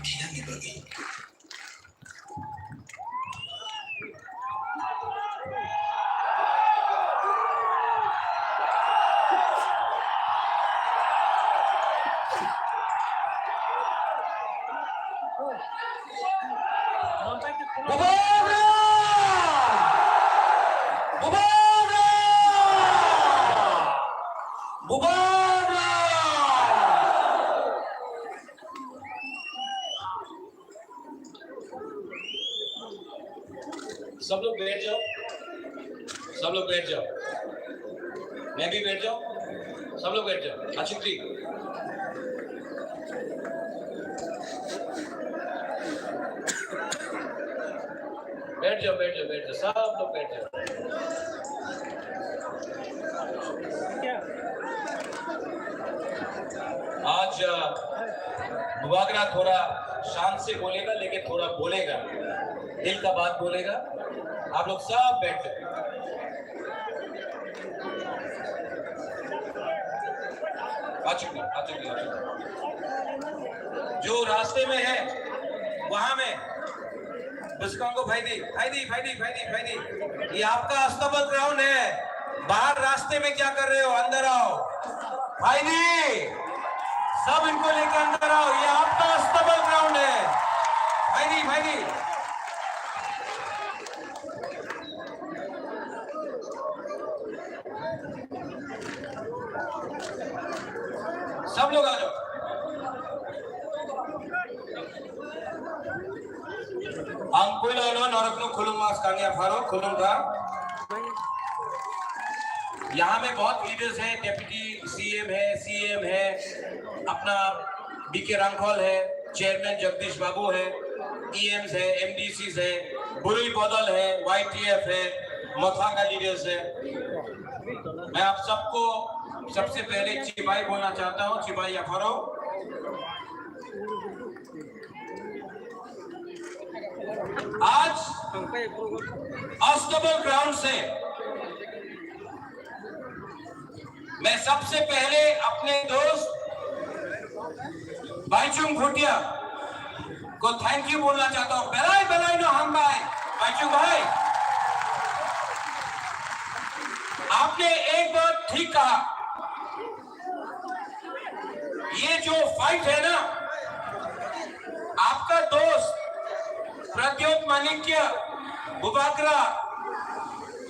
thinani bagwi. Bubagra! Bubagra! Bubagra! सब लोग बैठ जाओ, सब लोग बैठ जाओ, मैं भी बैठ जाऊं, सब लोग बैठ जाओ। अच्छी थी, बैठ जाओ, बैठ जाओ, बैठ जाओ, सब लोग बैठ जाओ। आज, अ, मुबागरा थोड़ा शांत से बोलेगा, लेकिन थोड़ा बोलेगा, दिल का बात बोलेगा। आप लोग सब बैठ जाओ। आ चुका, आ चुका, आ चुका। जो रास्ते में है, वहां में बुस्कांगो भाई दी, भाई दी, भाई दी, भाई दी, भाई दी। ये आपका अस्तबल ग्राउंड है, बाहर रास्ते में क्या कर रहे हो? अंदर आओ। भाई दी, सब इनको लेकर अंदर आओ, ये आपका अस्तबल ग्राउंड है। भाई दी, भाई दी। सब लोग आ जाओ। Ang puilano norokno khulumma swkang yapharo, khulumkha. यहाँ में बहुत लीडर्स हैं, डेप्यूटी सीएम है, सीएम है, अपना बीके रांखल है, चेयरमैन जगदीश बाबू है, ईएम्स है, एमडीसीज है, बुरुई बदल है, वाईटीएफ है, मथा का लीडर्स है। मैं आप सबको सबसे पहले चिबाई बोलना चाहता हूँ, चिबाई याफारो। आज अस्तबल ग्राउंड से मैं सबसे पहले अपने दोस्त बाइचुंग भूटिया को थैंक यू बोलना चाहता हूँ। Belai belai no hambai, Bhaichung भाई, आपने एक बात ठीक कहा। ये जो फाइट है ना, आपका दोस्त प्रद्योत माणिक्य बुबागरा,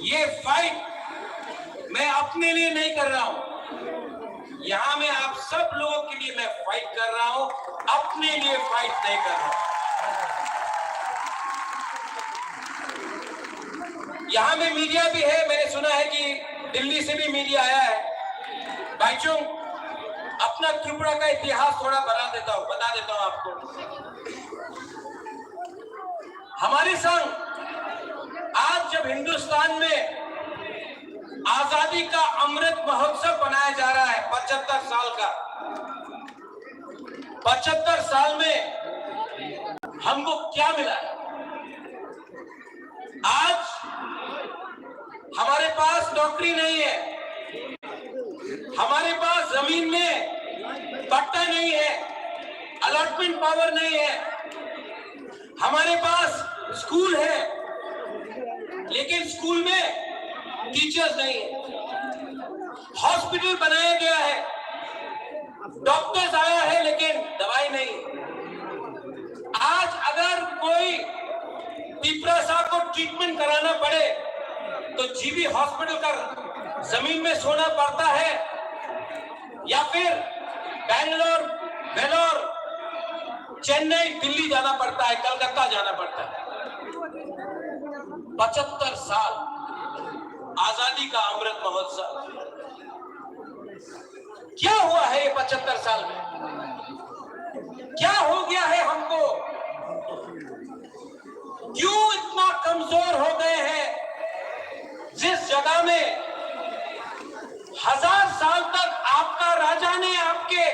ये फाइट मैं अपने लिए नहीं कर रहा हूं, यहां मैं आप सब लोगों के लिए मैं फाइट कर रहा हूं, अपने लिए फाइट नहीं कर रहा हूं। यहां में मीडिया भी है, मैंने सुना है कि दिल्ली से भी मीडिया आया है। भाईचुंग, अपना त्रिपुरा का इतिहास थोड़ा बना देता हूं, बता देता हूं आपको। हमारे संग आज जब हिंदुस्तान में आजादी का अमृत महोत्सव मनाया जा रहा है, पचहत्तर साल का, पचहत्तर साल में हमको क्या मिला है? आज हमारे पास नौकरी नहीं है, हमारे पास जमीन में पट्टा नहीं है, अलॉटमेंट पावर नहीं है, हमारे पास स्कूल है, लेकिन स्कूल में टीचर्स नहीं है। हॉस्पिटल बनाया गया है, डॉक्टर्स आया है, लेकिन दवाई नहीं। आज अगर कोई तिपरासा को ट्रीटमेंट कराना पड़े, तो जीबी हॉस्पिटल का जमीन में सोना पड़ता है, या फिर बैंगलोर, वेलोर, चेन्नई, दिल्ली जाना पड़ता है, कलकत्ता जाना पड़ता है। पचहत्तर साल आजादी का अमृत महोत्सव, क्या हुआ है ये पचहत्तर साल में? क्या हो गया है हमको? क्यों इतना कमजोर हो गए हैं? जिस जगह में हजार साल तक आपका राजा ने आपके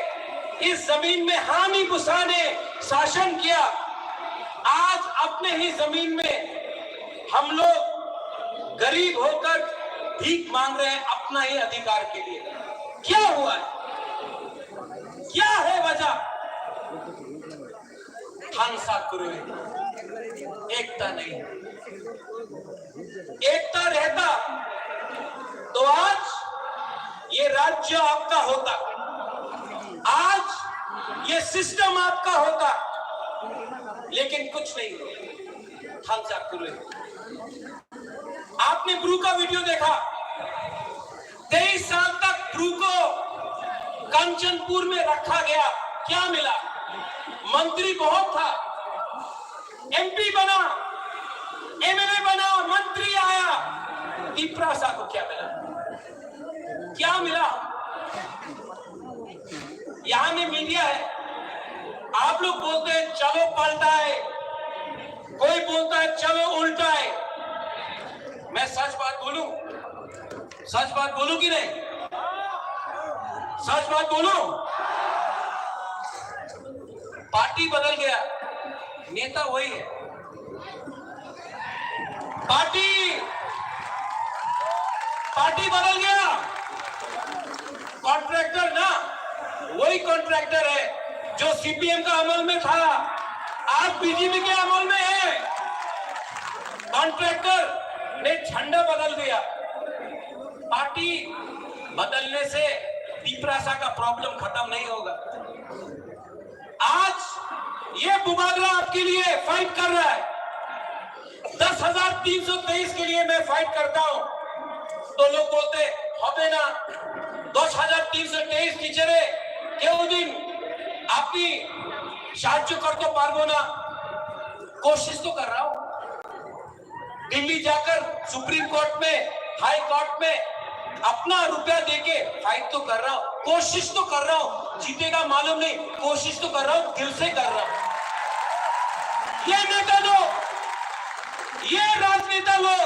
इस जमीन में हामी गुसा ने शासन किया, आज अपने ही जमीन में हम लोग गरीब होकर भीख मांग रहे हैं अपना ही अधिकार के लिए। क्या हुआ है? क्या है वजह? थांसा कुरुई, एकता नहीं। एकता रहता तो आज ये राज्य आपका होता, आज ये सिस्टम आपका होता, लेकिन कुछ नहीं। थांसा कुरुई। आपने ब्रू का वीडियो देखा, तेईस साल तक ब्रू को कंचनपुर में रखा गया, क्या मिला? मंत्री बहुत था, एमपी बना, एमएलए बना, मंत्री आया, तिपरासा को क्या मिला? क्या मिला? यहाँ में मीडिया है, आप लोग बोलते हैं चलो पलटा है, कोई बोलता है चलो उल्टा है। मैं सच बात बोलूं, सच बात बोलूं कि नहीं? सच बात बोलूं? पार्टी बदल गया, नेता वही है। पार्टी, पार्टी बदल गया। कॉन्ट्रैक्टर ना, वही कॉन्ट्रैक्टर है जो सीपीएम का अमल में था, आज बीजेपी के अमल में है। कॉन्ट्रैक्टर ने झंडा बदल दिया। पार्टी बदलने से तिपरासा का प्रॉब्लम खत्म नहीं होगा। आज ये बुबागरा आपके लिए फाइट कर रहा है। दस हजार तीन सौ तेईस के लिए मैं फाइट करता हूं, तो लोग बोलते, "হবে না, দশ হাজার তিনশো তেইশ টিচারে কেউ দিন আপনি সাহায্য করতে পারবো না।" कोशिश तो कर रहा हूं। दिल्ली जाकर सुप्रीम कोर्ट में, हाई कोर्ट में अपना रुपया देके फाइट तो कर रहा हूं, कोशिश तो कर रहा हूं। जीतेगा मालूम नहीं, कोशिश तो कर रहा हूं, दिल से कर रहा हूं। ये नेता लोग, ये राजनेता लोग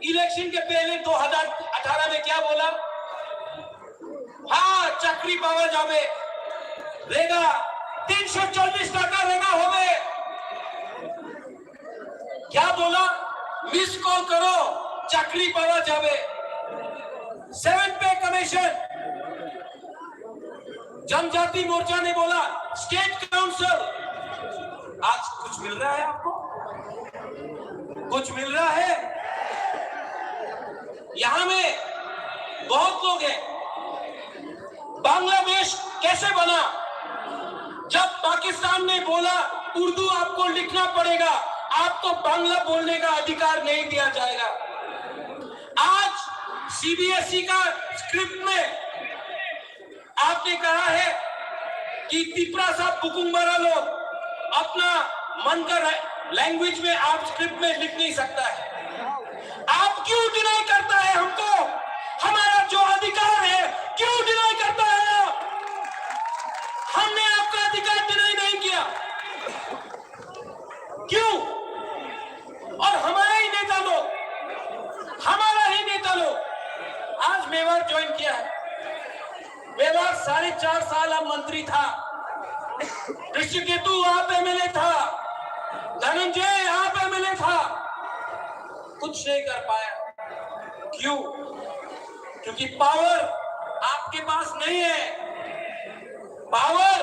इलेक्शन के पहले दो हज़ार अठारह में क्या बोला? हाँ, চাকরি পাওয়া যাবে, रेगा, तीन सौ चालीस টাকা रेगा होवे। क्या बोला? मिस कॉल करो, চাকরি পাওয়া যাবে। सेवन पे कमीशन, जनजाति मोर्चा ने बोला, स्टेट काउंसिल। आज कुछ मिल रहा है आपको? कुछ मिल रहा है? यहाँ में बहुत लोग हैं, बांग्लादेश कैसे बना? जब पाकिस्तान ने बोला, "उर्दू आपको लिखना पड़ेगा, आपको बांग्ला बोलने का अधिकार नहीं दिया जाएगा।" आज सीबीएसई का स्क्रिप्ट में आपने कहा है कि तिपरासा बुकुंगबारा लोग अपना मन का लैंग्वेज में आप स्क्रिप्ट में लिख नहीं सकता है। आप क्यों डिनाई करता है हमको? हमारा जो अधिकार है, क्यों डिनाई करता है आप? हमने आपका अधिकार डिनाई नहीं किया, क्यों? और हमारा ही नेता लोग, हमारा ही नेता लोग आज मेवाड़ ज्वाइन किया है। मेवाड़ साढ़े चार साल आप मंत्री था, ऋषिकेतु आप एमएलए था, धनंजय आप एमएलए था, कुछ नहीं कर पाया। क्यों? क्योंकि पावर आपके पास नहीं है, पावर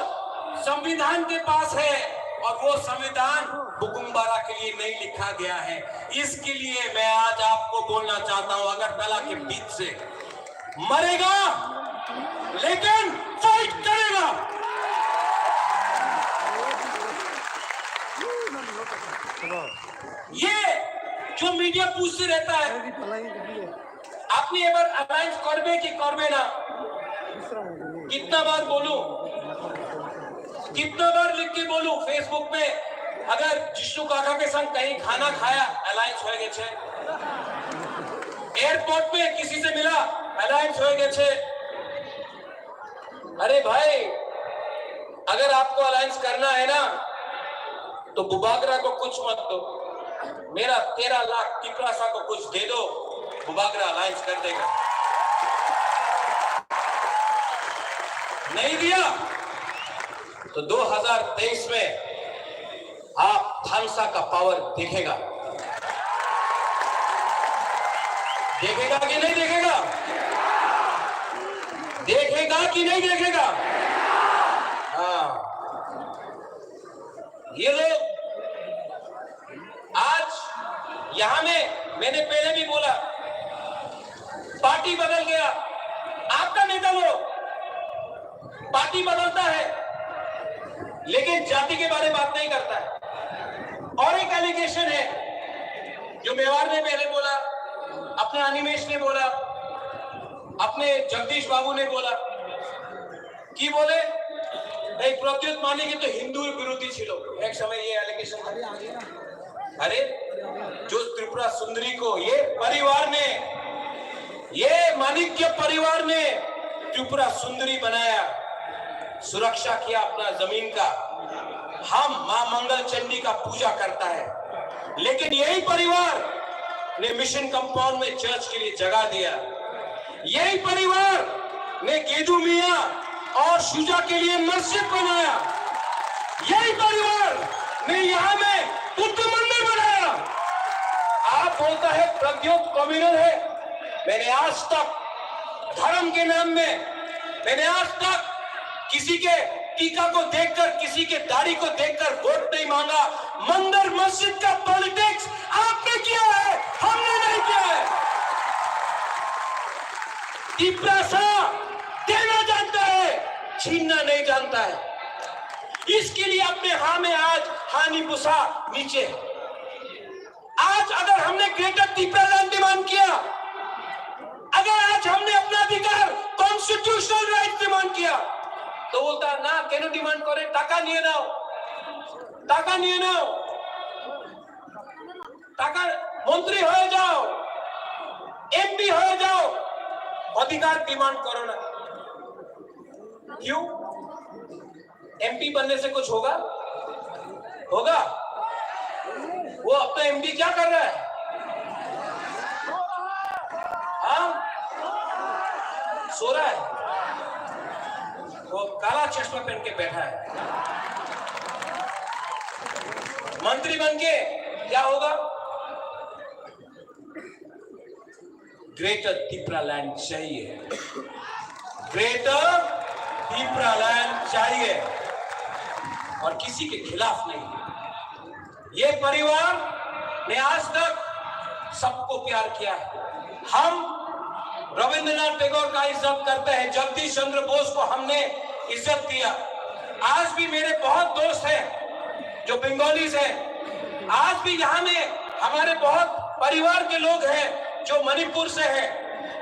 संविधान के पास है, और वो संविधान बुकुंगबारा के लिए नहीं लिखा गया है। इसके लिए मैं आज आपको बोलना चाहता हूं, अगरतला के बीच से मरेगा, लेकिन फाइट करेगा। ये जो मीडिया पूछते रहता है, আপনি এবার অ্যালায়েন্স করবে কি করবে না? कितना बार बोलूं, कितना बार लिख के बोलूं फेसबुक पे, अगर जिष्णु काका के संग कहीं खाना खाया, अलायंस हो गए छे। एयरपोर्ट पे किसी से मिला, अलायंस हो गए छे। अरे भाई, अगर आपको अलायंस करना है ना, तो बुबागरा को कुछ मत दो, मेरा तेरह लाख तिपरासा को कुछ दे दो, बुबागरा अलायंस कर देगा। नहीं दिया तो दो हज़ार तेईस में आप थांसा का पावर दिखेगा, देखेगा कि नहीं देखेगा? देखेगा कि नहीं देखेगा? हाँ। ये लोग आज यहाँ में, मैंने पहले भी बोला, पार्टी बदल गया, आपका नेता लोग पार्टी बदलता है, लेकिन जाति के बारे में बात नहीं करता है। और एक एलिगेशन है जो मेवाड़ ने पहले बोला, अपने अनिमेश ने बोला, अपने जगदीश बाबू ने बोला, কি বলে? এই প্রদ্যুৎ মানিক তো হিন্দু বিরোধী ছিল, এক সময় ये एलिगेशन। अरे, जो त्रिपुरा सुंदरी को ये परिवार ने, ये माणिक्य परिवार ने त्रिपुरा सुंदरी बनाया, सुरक्षा किया अपना जमीन का। हम मां मंगल चंडी का पूजा करता है, लेकिन यही परिवार ने मिशन कंपाउंड में चर्च के लिए जगह दिया। यही परिवार ने गेदू मियाँ और शुजा के लिए मस्जिद बनाया। यही परिवार ने यहाँ में बुद्ध मंदिर बनाया। आप बोलता है प्रद्योत कम्युनल है। मैंने आज तक धर्म के नाम में, मैंने आज तक किसी के टीका को देखकर, किसी के दाढ़ी को देखकर वोट नहीं मांगा। मंदिर मस्जिद का पॉलिटिक्स आपने किया है, हमने नहीं किया है। तिपरासा देना जानता है, छीनना नहीं जानता है। इसके लिए अपने हाँ में आज हानि पुसा नीचे है। आज अगर हमने ग्रेटर तिपरालैंड डिमांड किया, अगर आज हमने अपना अधिकार, कॉन्स्टिट्यूशनल राइट डिमांड किया, तो बोलता, "না, কেন ডিমান্ড করে? টাকা নিয়ে নাও, টাকা নিয়ে নাও, টাকার মন্ত্রী হয়ে যাও, এমপি হয়ে যাও, অধিকার ডিমান্ড করো না।" क्यों? एमपी बनने से कुछ होगा? होगा? वो अपना एमपी क्या कर रहा है? हाँ? सो रहा है। वो काला चश्मा पहन के बैठा है। मंत्री बन के क्या होगा? ग्रेटर तिपरालैंड चाहिए, ग्रेटर तिपरालैंड चाहिए, और किसी के खिलाफ नहीं। ये परिवार ने आज तक सबको प्यार किया है। हम रविंद्रनाथ टैगोर का इज्जत करते हैं, जगदीश चंद्र बोस को हमने इज्जत दिया। आज भी मेरे बहुत दोस्त हैं जो बंगालीज हैं, आज भी यहाँ में हमारे बहुत परिवार के लोग हैं जो मणिपुर से हैं,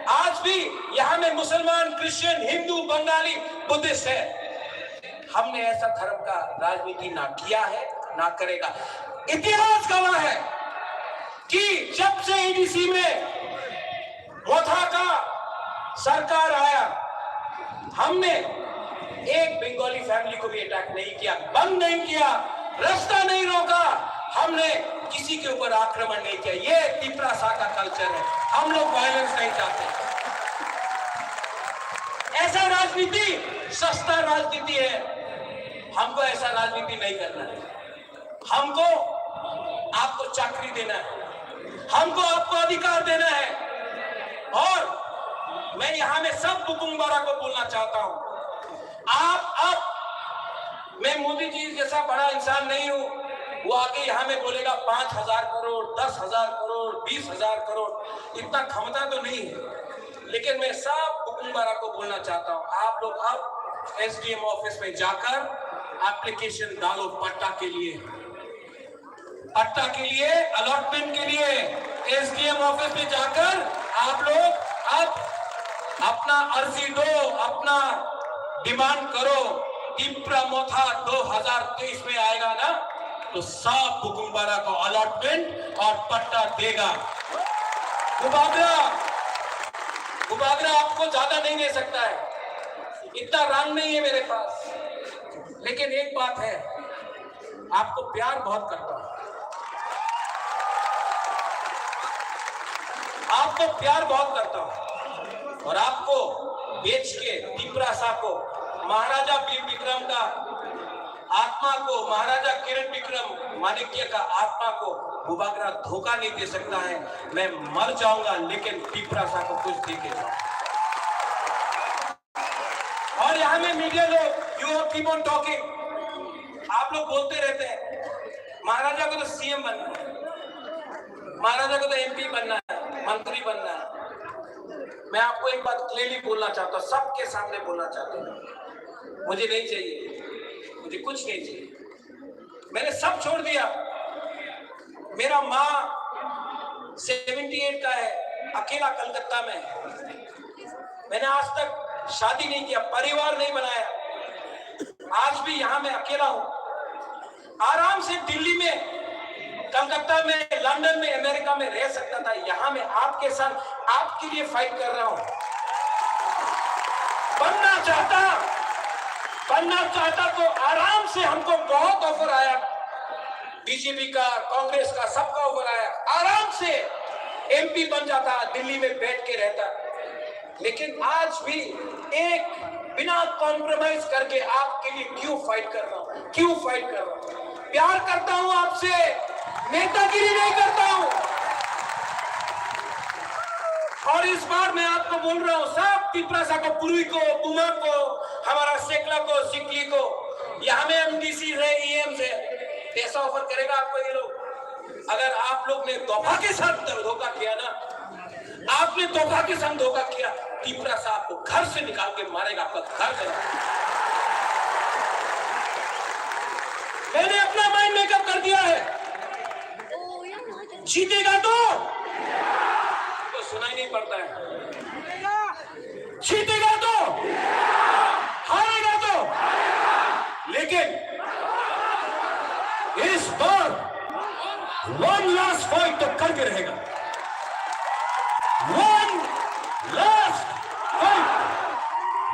आज भी यहाँ में मुसलमान, क्रिश्चियन, हिंदू, बंगाली, बुद्धिस्ट है। हमने ऐसा धर्म का राजनीति ना किया है, ना करेगा। इतिहास गवाह है कि जब से एडीसी में मोथा का सरकार आया, हमने एक बंगाली फैमिली को भी अटैक नहीं किया, बंद नहीं किया, रास्ता नहीं रोका, हमने किसी के ऊपर आक्रमण नहीं किया। ये तिपरासा का कल्चर है। हम लोग वायलेंस नहीं चाहते। ऐसा राजनीति सस्ता राजनीति है, हमको ऐसा राजनीति नहीं करना है। हमको आपको चाकरी देना है, हमको आपको अधिकार देना है। और मैं यहाँ में सब बुकुंग बारा को बोलना चाहता हूँ, आप अब, मैं मोदी जी जैसा बड़ा इंसान नहीं हूँ, वो आके यहाँ में बोलेगा पाँच हजार करोड़, दस हजार करोड़, बीस हजार करोड़, इतना क्षमता तो नहीं है। लेकिन मैं सब बुकुंग बारा को बोलना चाहता हूँ, आप लोग अब एसडीएम ऑफिस में जाकर एप्लीकेशन डालो पट्टा के लिए, पट्टा के लिए, अलॉटमेंट के लिए एसडीएम ऑफिस में जाकर आप लोग अब अपना अर्जी दो, अपना डिमांड करो। तिपरा मोथा दो हज़ार तेईस में आएगा ना, तो सब बुकुंग बारा को अलॉटमेंट और पट्टा देगा। बुबागरा, बुबागरा आपको ज्यादा नहीं दे सकता है, इतना रंग नहीं है मेरे पास, लेकिन एक बात है, आपको प्यार बहुत करता हूं, आपको प्यार बहुत करता हूं, और आपको बेच के तिपरासा को, महाराजा वीर विक्रम का आत्मा को, महाराजा किरण विक्रम माणिक्य का आत्मा को बुबागरा धोखा नहीं दे सकता है। मैं मर जाऊंगा, लेकिन तिपरासा को कुछ दे के जाऊंगा। और यहाँ में मीडिया लोग, you keep on talking, आप लोग बोलते रहते हैं, महाराजा को तो सीएम बनना है, महाराजा को तो एमपी बनना है, मंत्री बनना है। मैं आपको एक बात क्लियरली बोलना चाहता हूँ, सबके सामने बोलना चाहता हूँ, मुझे नहीं चाहिए, मुझे कुछ नहीं चाहिए। मैंने सब छोड़ दिया। मेरा माँ सेवेंटी एट का है, अकेला कलकत्ता में है। मैंने आज तक शादी नहीं किया, परिवार नहीं बनाया। आज भी यहाँ मैं अकेला हूँ। आराम से दिल्ली में, कलकत्ता में, लंदन में, अमेरिका में रह सकता था। यहाँ मैं आपके साथ, आपके लिए फाइट कर रहा हूँ। बनना चाहता, बनना चाहता तो आराम से, हमको बहुत ऑफर आया, बीजेपी का, कांग्रेस का, सबका ऑफर आया। आराम से एमपी बन जाता, दिल्ली में बैठ के रहता। लेकिन आज भी एक बिना कॉम्प्रोमाइज करके आपके लिए क्यों फाइट कर रहा हूँ, क्यों फाइट कर रहा हूँ? प्यार करता हूँ आपसे, नेतागिरी नहीं करता हूँ। और इस बार मैं आपको बोल रहा हूँ, सब तिपरासा को, पुरुई को, बुमा को, हमारा सेकला को, सिकली को, यहाँ में एमडीसी है, ईएम है, पैसा ऑफर करेगा आपको ये लोग। अगर आप लोग ने दोफा के साथ धोखा किया ना, आपने दोफा के साथ धोखा किया, तिपरासा आपको घर से निकाल के मारेगा, आपका घर जला देगा। मैंने अपना माइंड मेकअप कर दिया है। जीतेगा तो, तो सुनाई नहीं पड़ता है। जीतेगा तो, हारेगा तो, लेकिन इस बार वन लास्ट फाइट तो करके रहेगा। One last fight,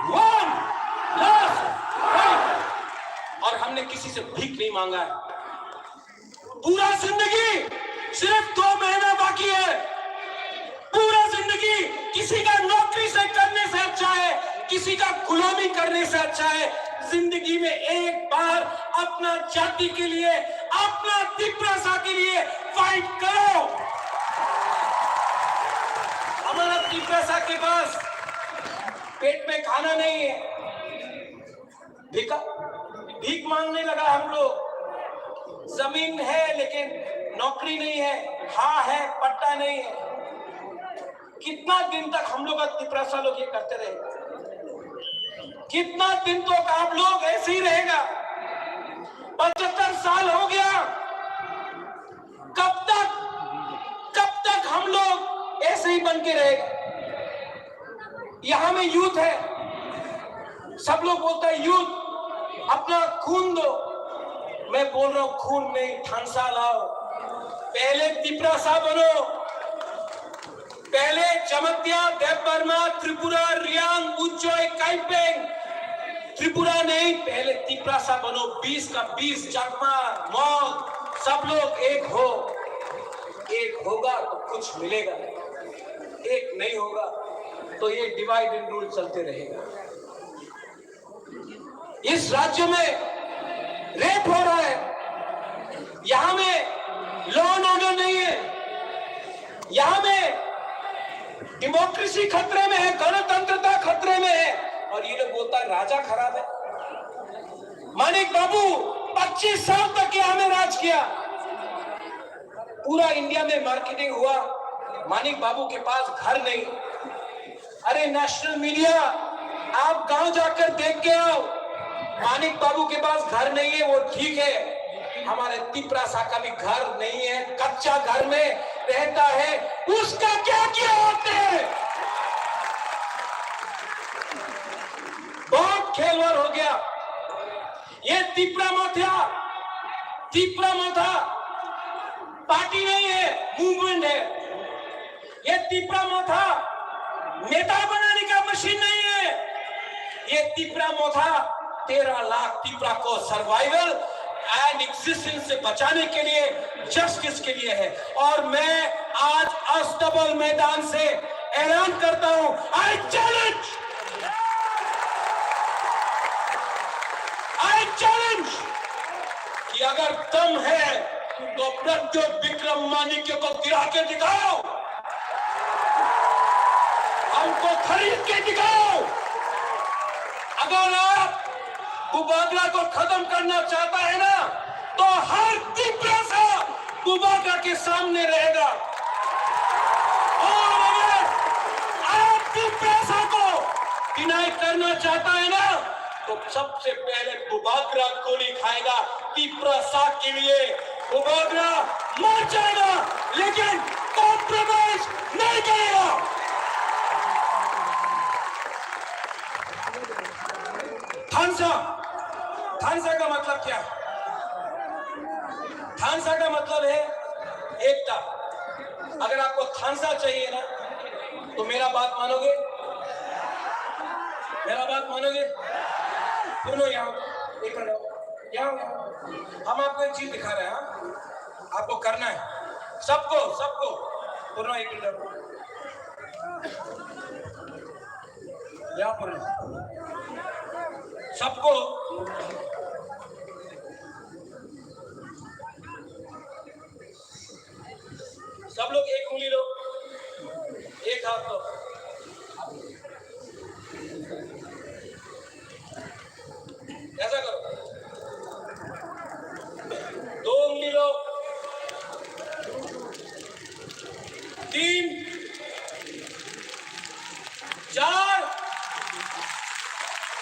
one last fight. और हमने किसी से भीख नहीं मांगा है। पूरा जिंदगी, सिर्फ दो महीना बाकी है। पूरा जिंदगी किसी का नौकरी से करने से अच्छा है, किसी का गुलामी करने से अच्छा है। जिंदगी में एक बार अपना जाति के लिए, अपना तिपरासा के लिए फाइट करो। हमारा तिपरासा के पास पेट में खाना नहीं है, भिका-, भीख मांगने लगा हम लोग। जमीन है लेकिन नौकरी नहीं है, हाँ है, पट्टा नहीं है। कितना दिन तक हम लोग का तिपरासा लोग ये करते रहेगा? कितना दिन तक आप लोग ऐसे ही रहेगा? पचहत्तर साल हो गया, कब तक, कब तक हम लोग ऐसे ही बन के रहेगा? यहाँ में यूथ है, सब लोग बोलता है यूथ, अपना खून दो। मैं बोल रहा हूँ, खून नहीं, थानसा लाओ। पहले तिपरासा बनो, पहले जमतिया, देबबर्मा, त्रिपुरा, रियांग, उज्जय, काइपेंग, त्रिपुरा नहीं, पहले तिपरासा बनो। बीस का बीस, चकमा, मग, सब लोग एक हो। एक होगा तो कुछ मिलेगा, एक नहीं होगा तो ये डिवाइड एंड रूल चलते रहेगा। इस राज्य में रेप हो रहा है, यहाँ में लॉ एंड ऑर्डर नहीं है, यहाँ में डेमोक्रेसी खतरे में है, गणतंत्रता खतरे में है, और ये लोग बोलता है राजा खराब है। मानिक बाबू पच्चीस साल तक यहाँ में राज किया, पूरा इंडिया में मार्केटिंग हुआ। मानिक बाबू के पास घर नहीं। अरे नेशनल मीडिया, आप गांव जाकर देख के आओ। मानिक बाबू के पास घर नहीं है, वो ठीक है, हमारे तिपरासा का भी घर नहीं है, कच्चा घर में रहता है, उसका क्या किया आपने? बहुत खेलवाड़ हो गया। ये तिपरा मोथा, तिपरा मोथा पार्टी नहीं है, मूवमेंट है। ये तिपरा मोथा नेता बनाने का मशीन नहीं है। ये तिपरा मोथा तेरह लाख तिपरा को सर्वाइवल एंड एग्जिस्टेंस से बचाने के लिए, जस्टिस के लिए है। और मैं आज अस्तबल मैदान से ऐलान करता हूं, आई चैलेंज, आई चैलेंज कि अगर दम है तो प्रद्योत विक्रम माणिक्य को गिरा के दिखाओ, हमको खरीद के दिखाओ। अगर आप बुबागरा को खत्म करना चाहता है ना, तो हर तिपरासा बुबागरा के सामने रहेगा। और अगर आप तिपरासा को डिनाई करना चाहता है ना, तो सबसे पहले बुबागरा गोली खाएगा। तिपरासा के लिए बुबागरा मर जाएगा, लेकिन कॉम्प्रोमाइज नहीं करेगा। थांसा, थांसा का मतलब क्या? थांसा का मतलब है एकता। अगर आपको थांसा चाहिए ना, तो मेरा बात मानोगे? मेरा बात मानोगे? सुनो यहाँ, एक मिनट, यहाँ, यहाँ। हम आपको एक चीज दिखा रहे हैं, हाँ? आपको करना है, सबको, सबको। सुनो एक मिनट, यहाँ पर सबको। सब लोग एक उंगली लो, एक हाथ लो। ऐसा करो, दो उंगली लो, तीन, चार,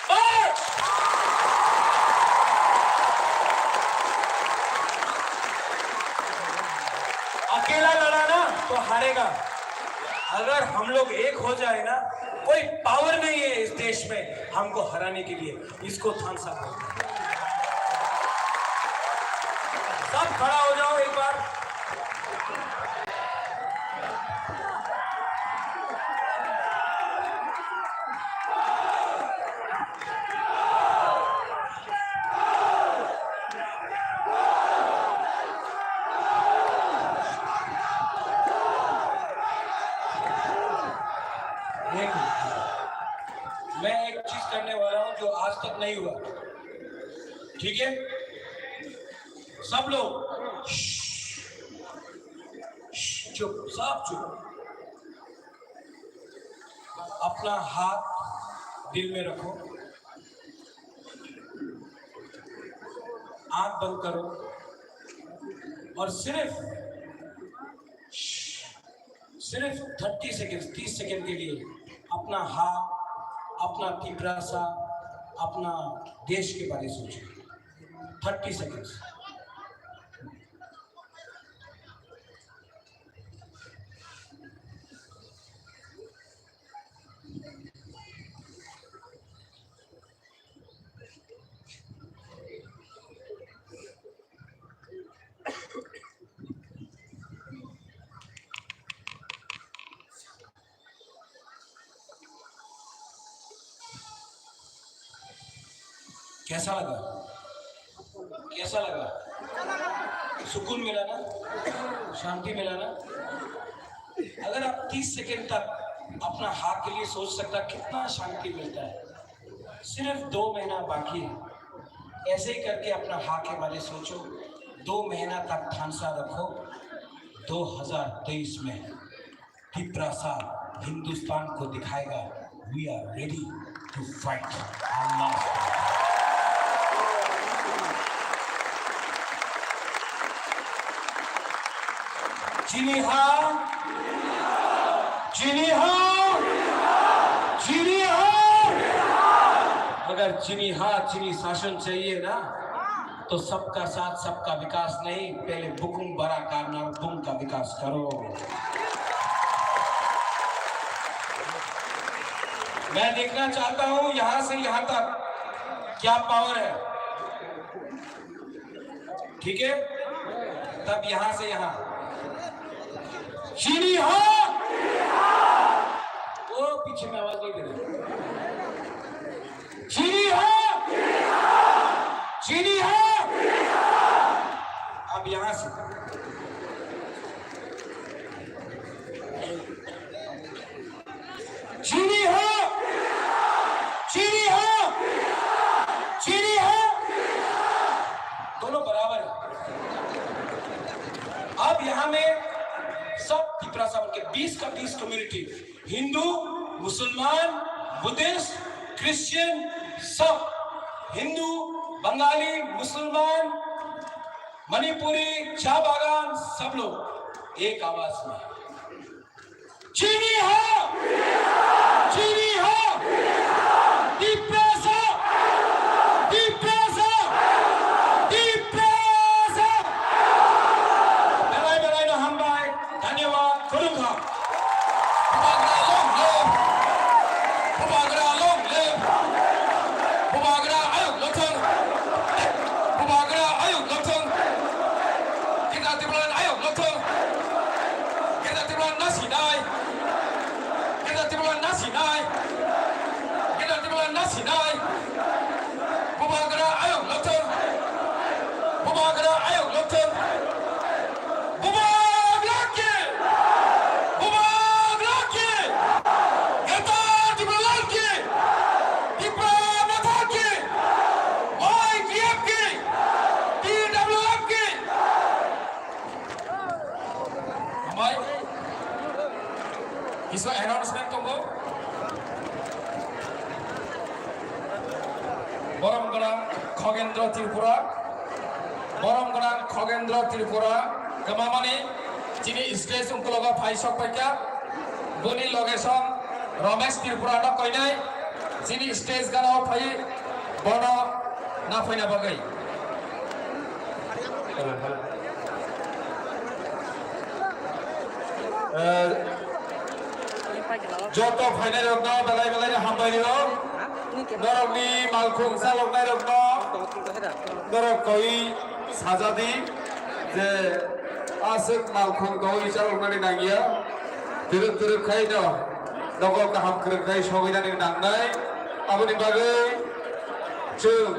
पांच। अकेला लड़ा ना तो हारेगा। अगर हम लोग एक हो जाए ना, कोई पावर नहीं है इस देश में हमको हराने के लिए। इसको थांसा बोलते हैं। सब खड़ा हो जाओ एक बार। एक, मैं एक चीज करने वाला हूं जो आज तक नहीं हुआ, ठीक है? सब लोग चुप, सब चुप। अपना हाथ दिल में रखो, आंख बंद करो और सिर्फ, सिर्फ थर्टी सेकेंड, तीस सेकेंड के लिए अपना हाथ, अपना तिपरासा, अपना देश के बारे में सोचो। Thirty seconds. कैसा लगा? कैसा लगा? सुकून मिला ना? शांति मिला ना? अगर आप तीस सेकंड तक अपना हाथ के लिए सोच सकता, कितना शांति मिलता है। सिर्फ दो महीना बाकी है, ऐसे ही करके अपना हाथ के बारे सोचो। दो महीना तक थांसा रखो। दो हज़ार तेईस में तिपरासा हिंदुस्तान को दिखाएगा, we are ready to fight. Chini ha, chini ha, chini ha. अगर चीनी हा, चीनी शासन चाहिए ना, तो सबका साथ, सबका विकास नहीं, पहले बुकुम बड़ा कारनार बुम का विकास करो। मैं देखना चाहता हूं यहां से यहां तक क्या पावर है, ठीक है? तब यहां से यहां। चीनी हा, वो पीछे में आवाज नहीं दे रही। चीनी हा, चीनी हा। अब यहां से चीनी हा, चीनी हा, चीनी हा। दोनों बराबर है। अब यहां में सब तिपरासा के बीस का बीस कम्युनिटी, हिंदू, मुसलमान, बुद्धिस्ट, क्रिश्चियन, सब हिंदू, बंगाली, मुसलमान, मणिपुरी, चाय बागान, सब लोग एक आवाज में। चीनी हाँ, चीनी हाँ, तिप्रेसा, तिप्रेसा, तिप्रेसा। Belai belai no hambai, dhanyawad, khulumkha. Bubagra long live! Bubagra long live! Bubagra ayuk lokthung! Bubagra ayuk lokthung! Gita Tipraland ayuk lokthung! Gita Tipraland nasinai! Gita Tipraland nasinai! Gita Tipraland nasinai! Bubagra ayuk lokthung! Bubagra ayuk lokthung! Bubagra ki! Bubagra ki! Greater Tipraland ki! Tipra Motha ki! Y T F ki! T W F ki! Hambai. Kisa announcement tongo. Borom gwnang Khogendra Tripura. Borom gwnang Khogendra Tripura kwmamani chini stage ungkologo phai sok paikha. Boni location Ramesh Tripura no koinai chini stage gana o phai bono na phaina bagwi. Eh, joto phainai rokno belai belai hambai rio. Norokni malkhung chaloknai rokno norok koi sajadi je aswk malkhung koi chaloknani nangya. Twrwk twrwk khai no nogo kaham kwrwng khai sogwi nani nangnai. Aboni bagwi chwng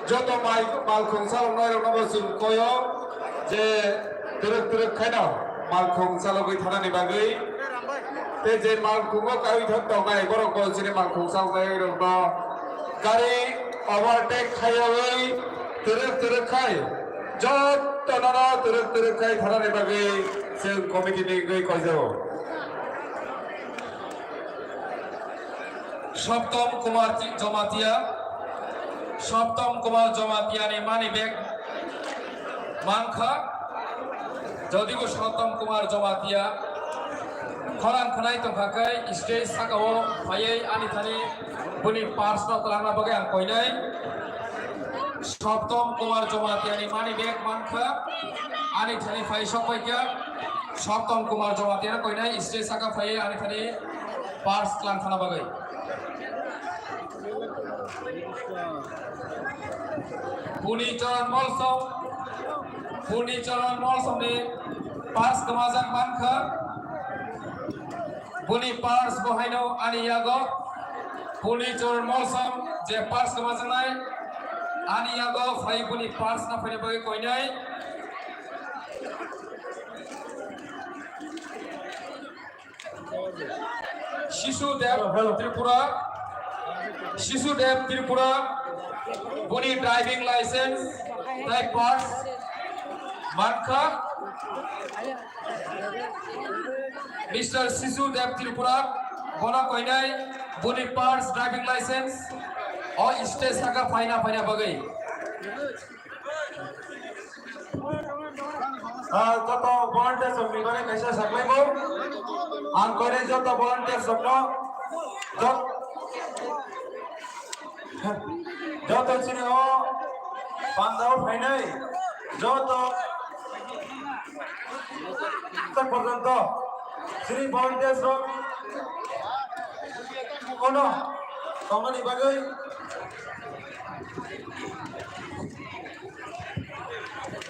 joto mai malkhung chaloknai rokno bo chwng koyo je twrwk twrwk khaino malkhung chalogwi thanani bagwi. Tei je malkhungo kawi thang tongnai borok bo chini malkhung chaloknai rokno gari overtake khaiyawi twrwk twrwk khai joto nono twrwk twrwk khai thanani bagwi chwng committee ni wngwi koijago. Soptom Kumar Ti-, Jomatia, Soptom Kumar Jomatia ni money bag mankha. Jodibo Soptom Kumar Jomatia khorang khwnai tongkha khe stage saka o phaiwi ani thani boni purse no twlangna bagwi ang koinai. Soptom Kumar Jomatia ni money bag mankha, ani thani phai sok paikha. Soptom Kumar Jomatia no koinai stage saka phaiwi ani thani purse twlang thana bagwi. Puni Charan Molsom, Puni Charan Molsom ni purse kwmajak mankha. Buni purse bo haino ani yago. Puni Charan Molsom je purse kwmajaknai ani yago phai buni purse na phaina bagwi koinai. Shishu Dev Tripura, Shishu Dev Tripura, boni driving license tai pass mankha. Mister Shishu Dev Tripura, bono koinai boni pass driving license o stage saka phaina phaina bagwi. Ah, joto volunteers rokni bagwi kaisa saklaibo. Ang koinai joto volunteers rokno, jot-, joto chini o pandao phainai, joto porjonto chini volunteers rok kono tongmani bagwi.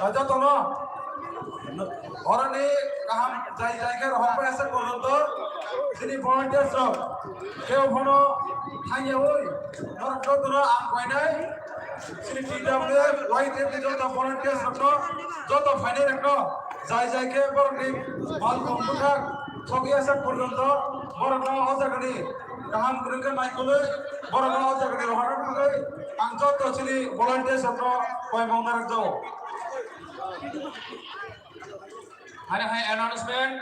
Ah, jotono oroni kaham jai jai khe rohor pai aswk porjonto chini volunteers rok kebo phano thangyawi norok jotono ang koinai chini T W F Y T F ni joto volunteers rokno joto phainai rokno jai jai khe borokni malkhung bwkhak thokya sak porjonto borokno o jagani kaham kwrwng khe naikolwi borokno o jagani rohorna bagwi ang joto chini volunteers rokno koimung narwkjago. Haino hai announcement.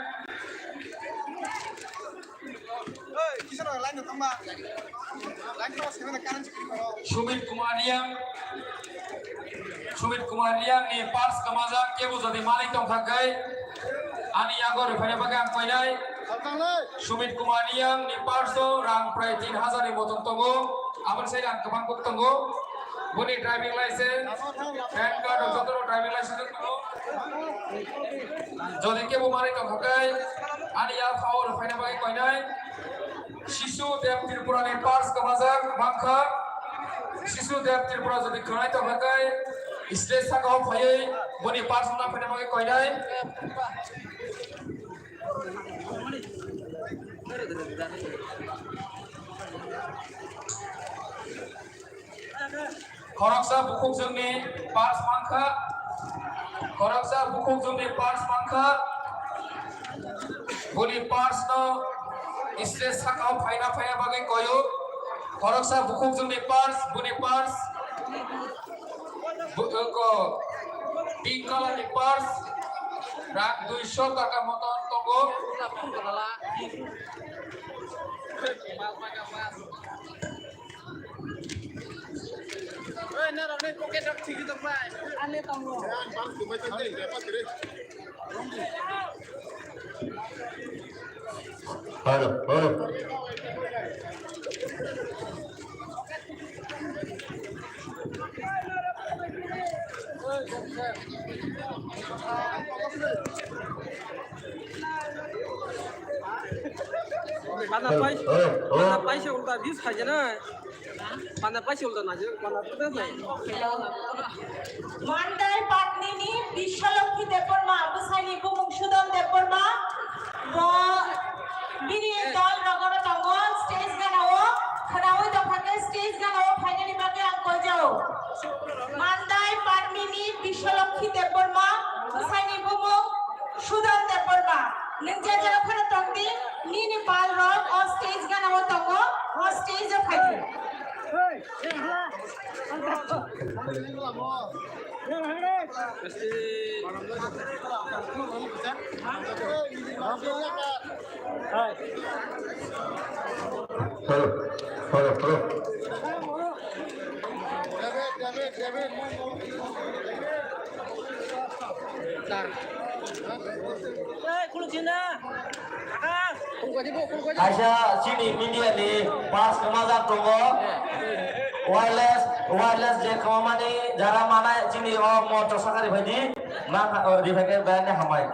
Sumit Kumar Riang, Sumit Kumar Riang ni pars kwmajak, kebo jodi manwi tongkha khe ani yago rwphaina bagwi ang koinai. Sumit Kumar Riang ni pars o rang prai tin hajar ni motom tongo, aboni sai rang kwbang kuk tongo. Boni driving license, pan card, joto driving license tongo. Jodi kebo manwi tongkha khe ani yago rwphaina bagwi koinai. Shishu Dev Tripura ni pars kwmajak mankha. Shishu Dev Tripura jodi khwnai tongkha khe stage saka o phaiwi boni pars no phaina bagwi koinai. Khoroksa bukhukjwkni pars mankha. Khoroksa bukhukjwkni pars mankha. Boni pars no stage saka o phaina phaina bagwi koyo. Khoroksa bukhukjwkni pars, boni pars. Bu-, ko, pink color ni pars. Rang duiso taka motom tongo. Oi, norokni pocket rok thigi tongbai. Ani tongo. Hello, hello. Panda pai, panda pai se ulta dis khai jana. Panda pai se ulta na je, panda tu dai. Mandai Patni ni Biswalokhi Debbarma, bwsai ni bumung Sudon Debbarma, bo bini dol rogono tongo, stage gana o, khwnawi tongkha khe stage gana o phainani bagwi ang koijao. Mandai Patni ni Biswalokhi Debbarma, bwsai ni bumung Sudon Debbarma, nwng je jaga phano tong di, nini pal rok o stage gana o tongo, o stage o phai di. Hello, hello, hello. Kaisa chini media ni pass kwmajak tongo. Wireless, wireless je kwmamani jara manai chini o moncho sakari phaidi. Ma, o, rifai khe bayani hambai.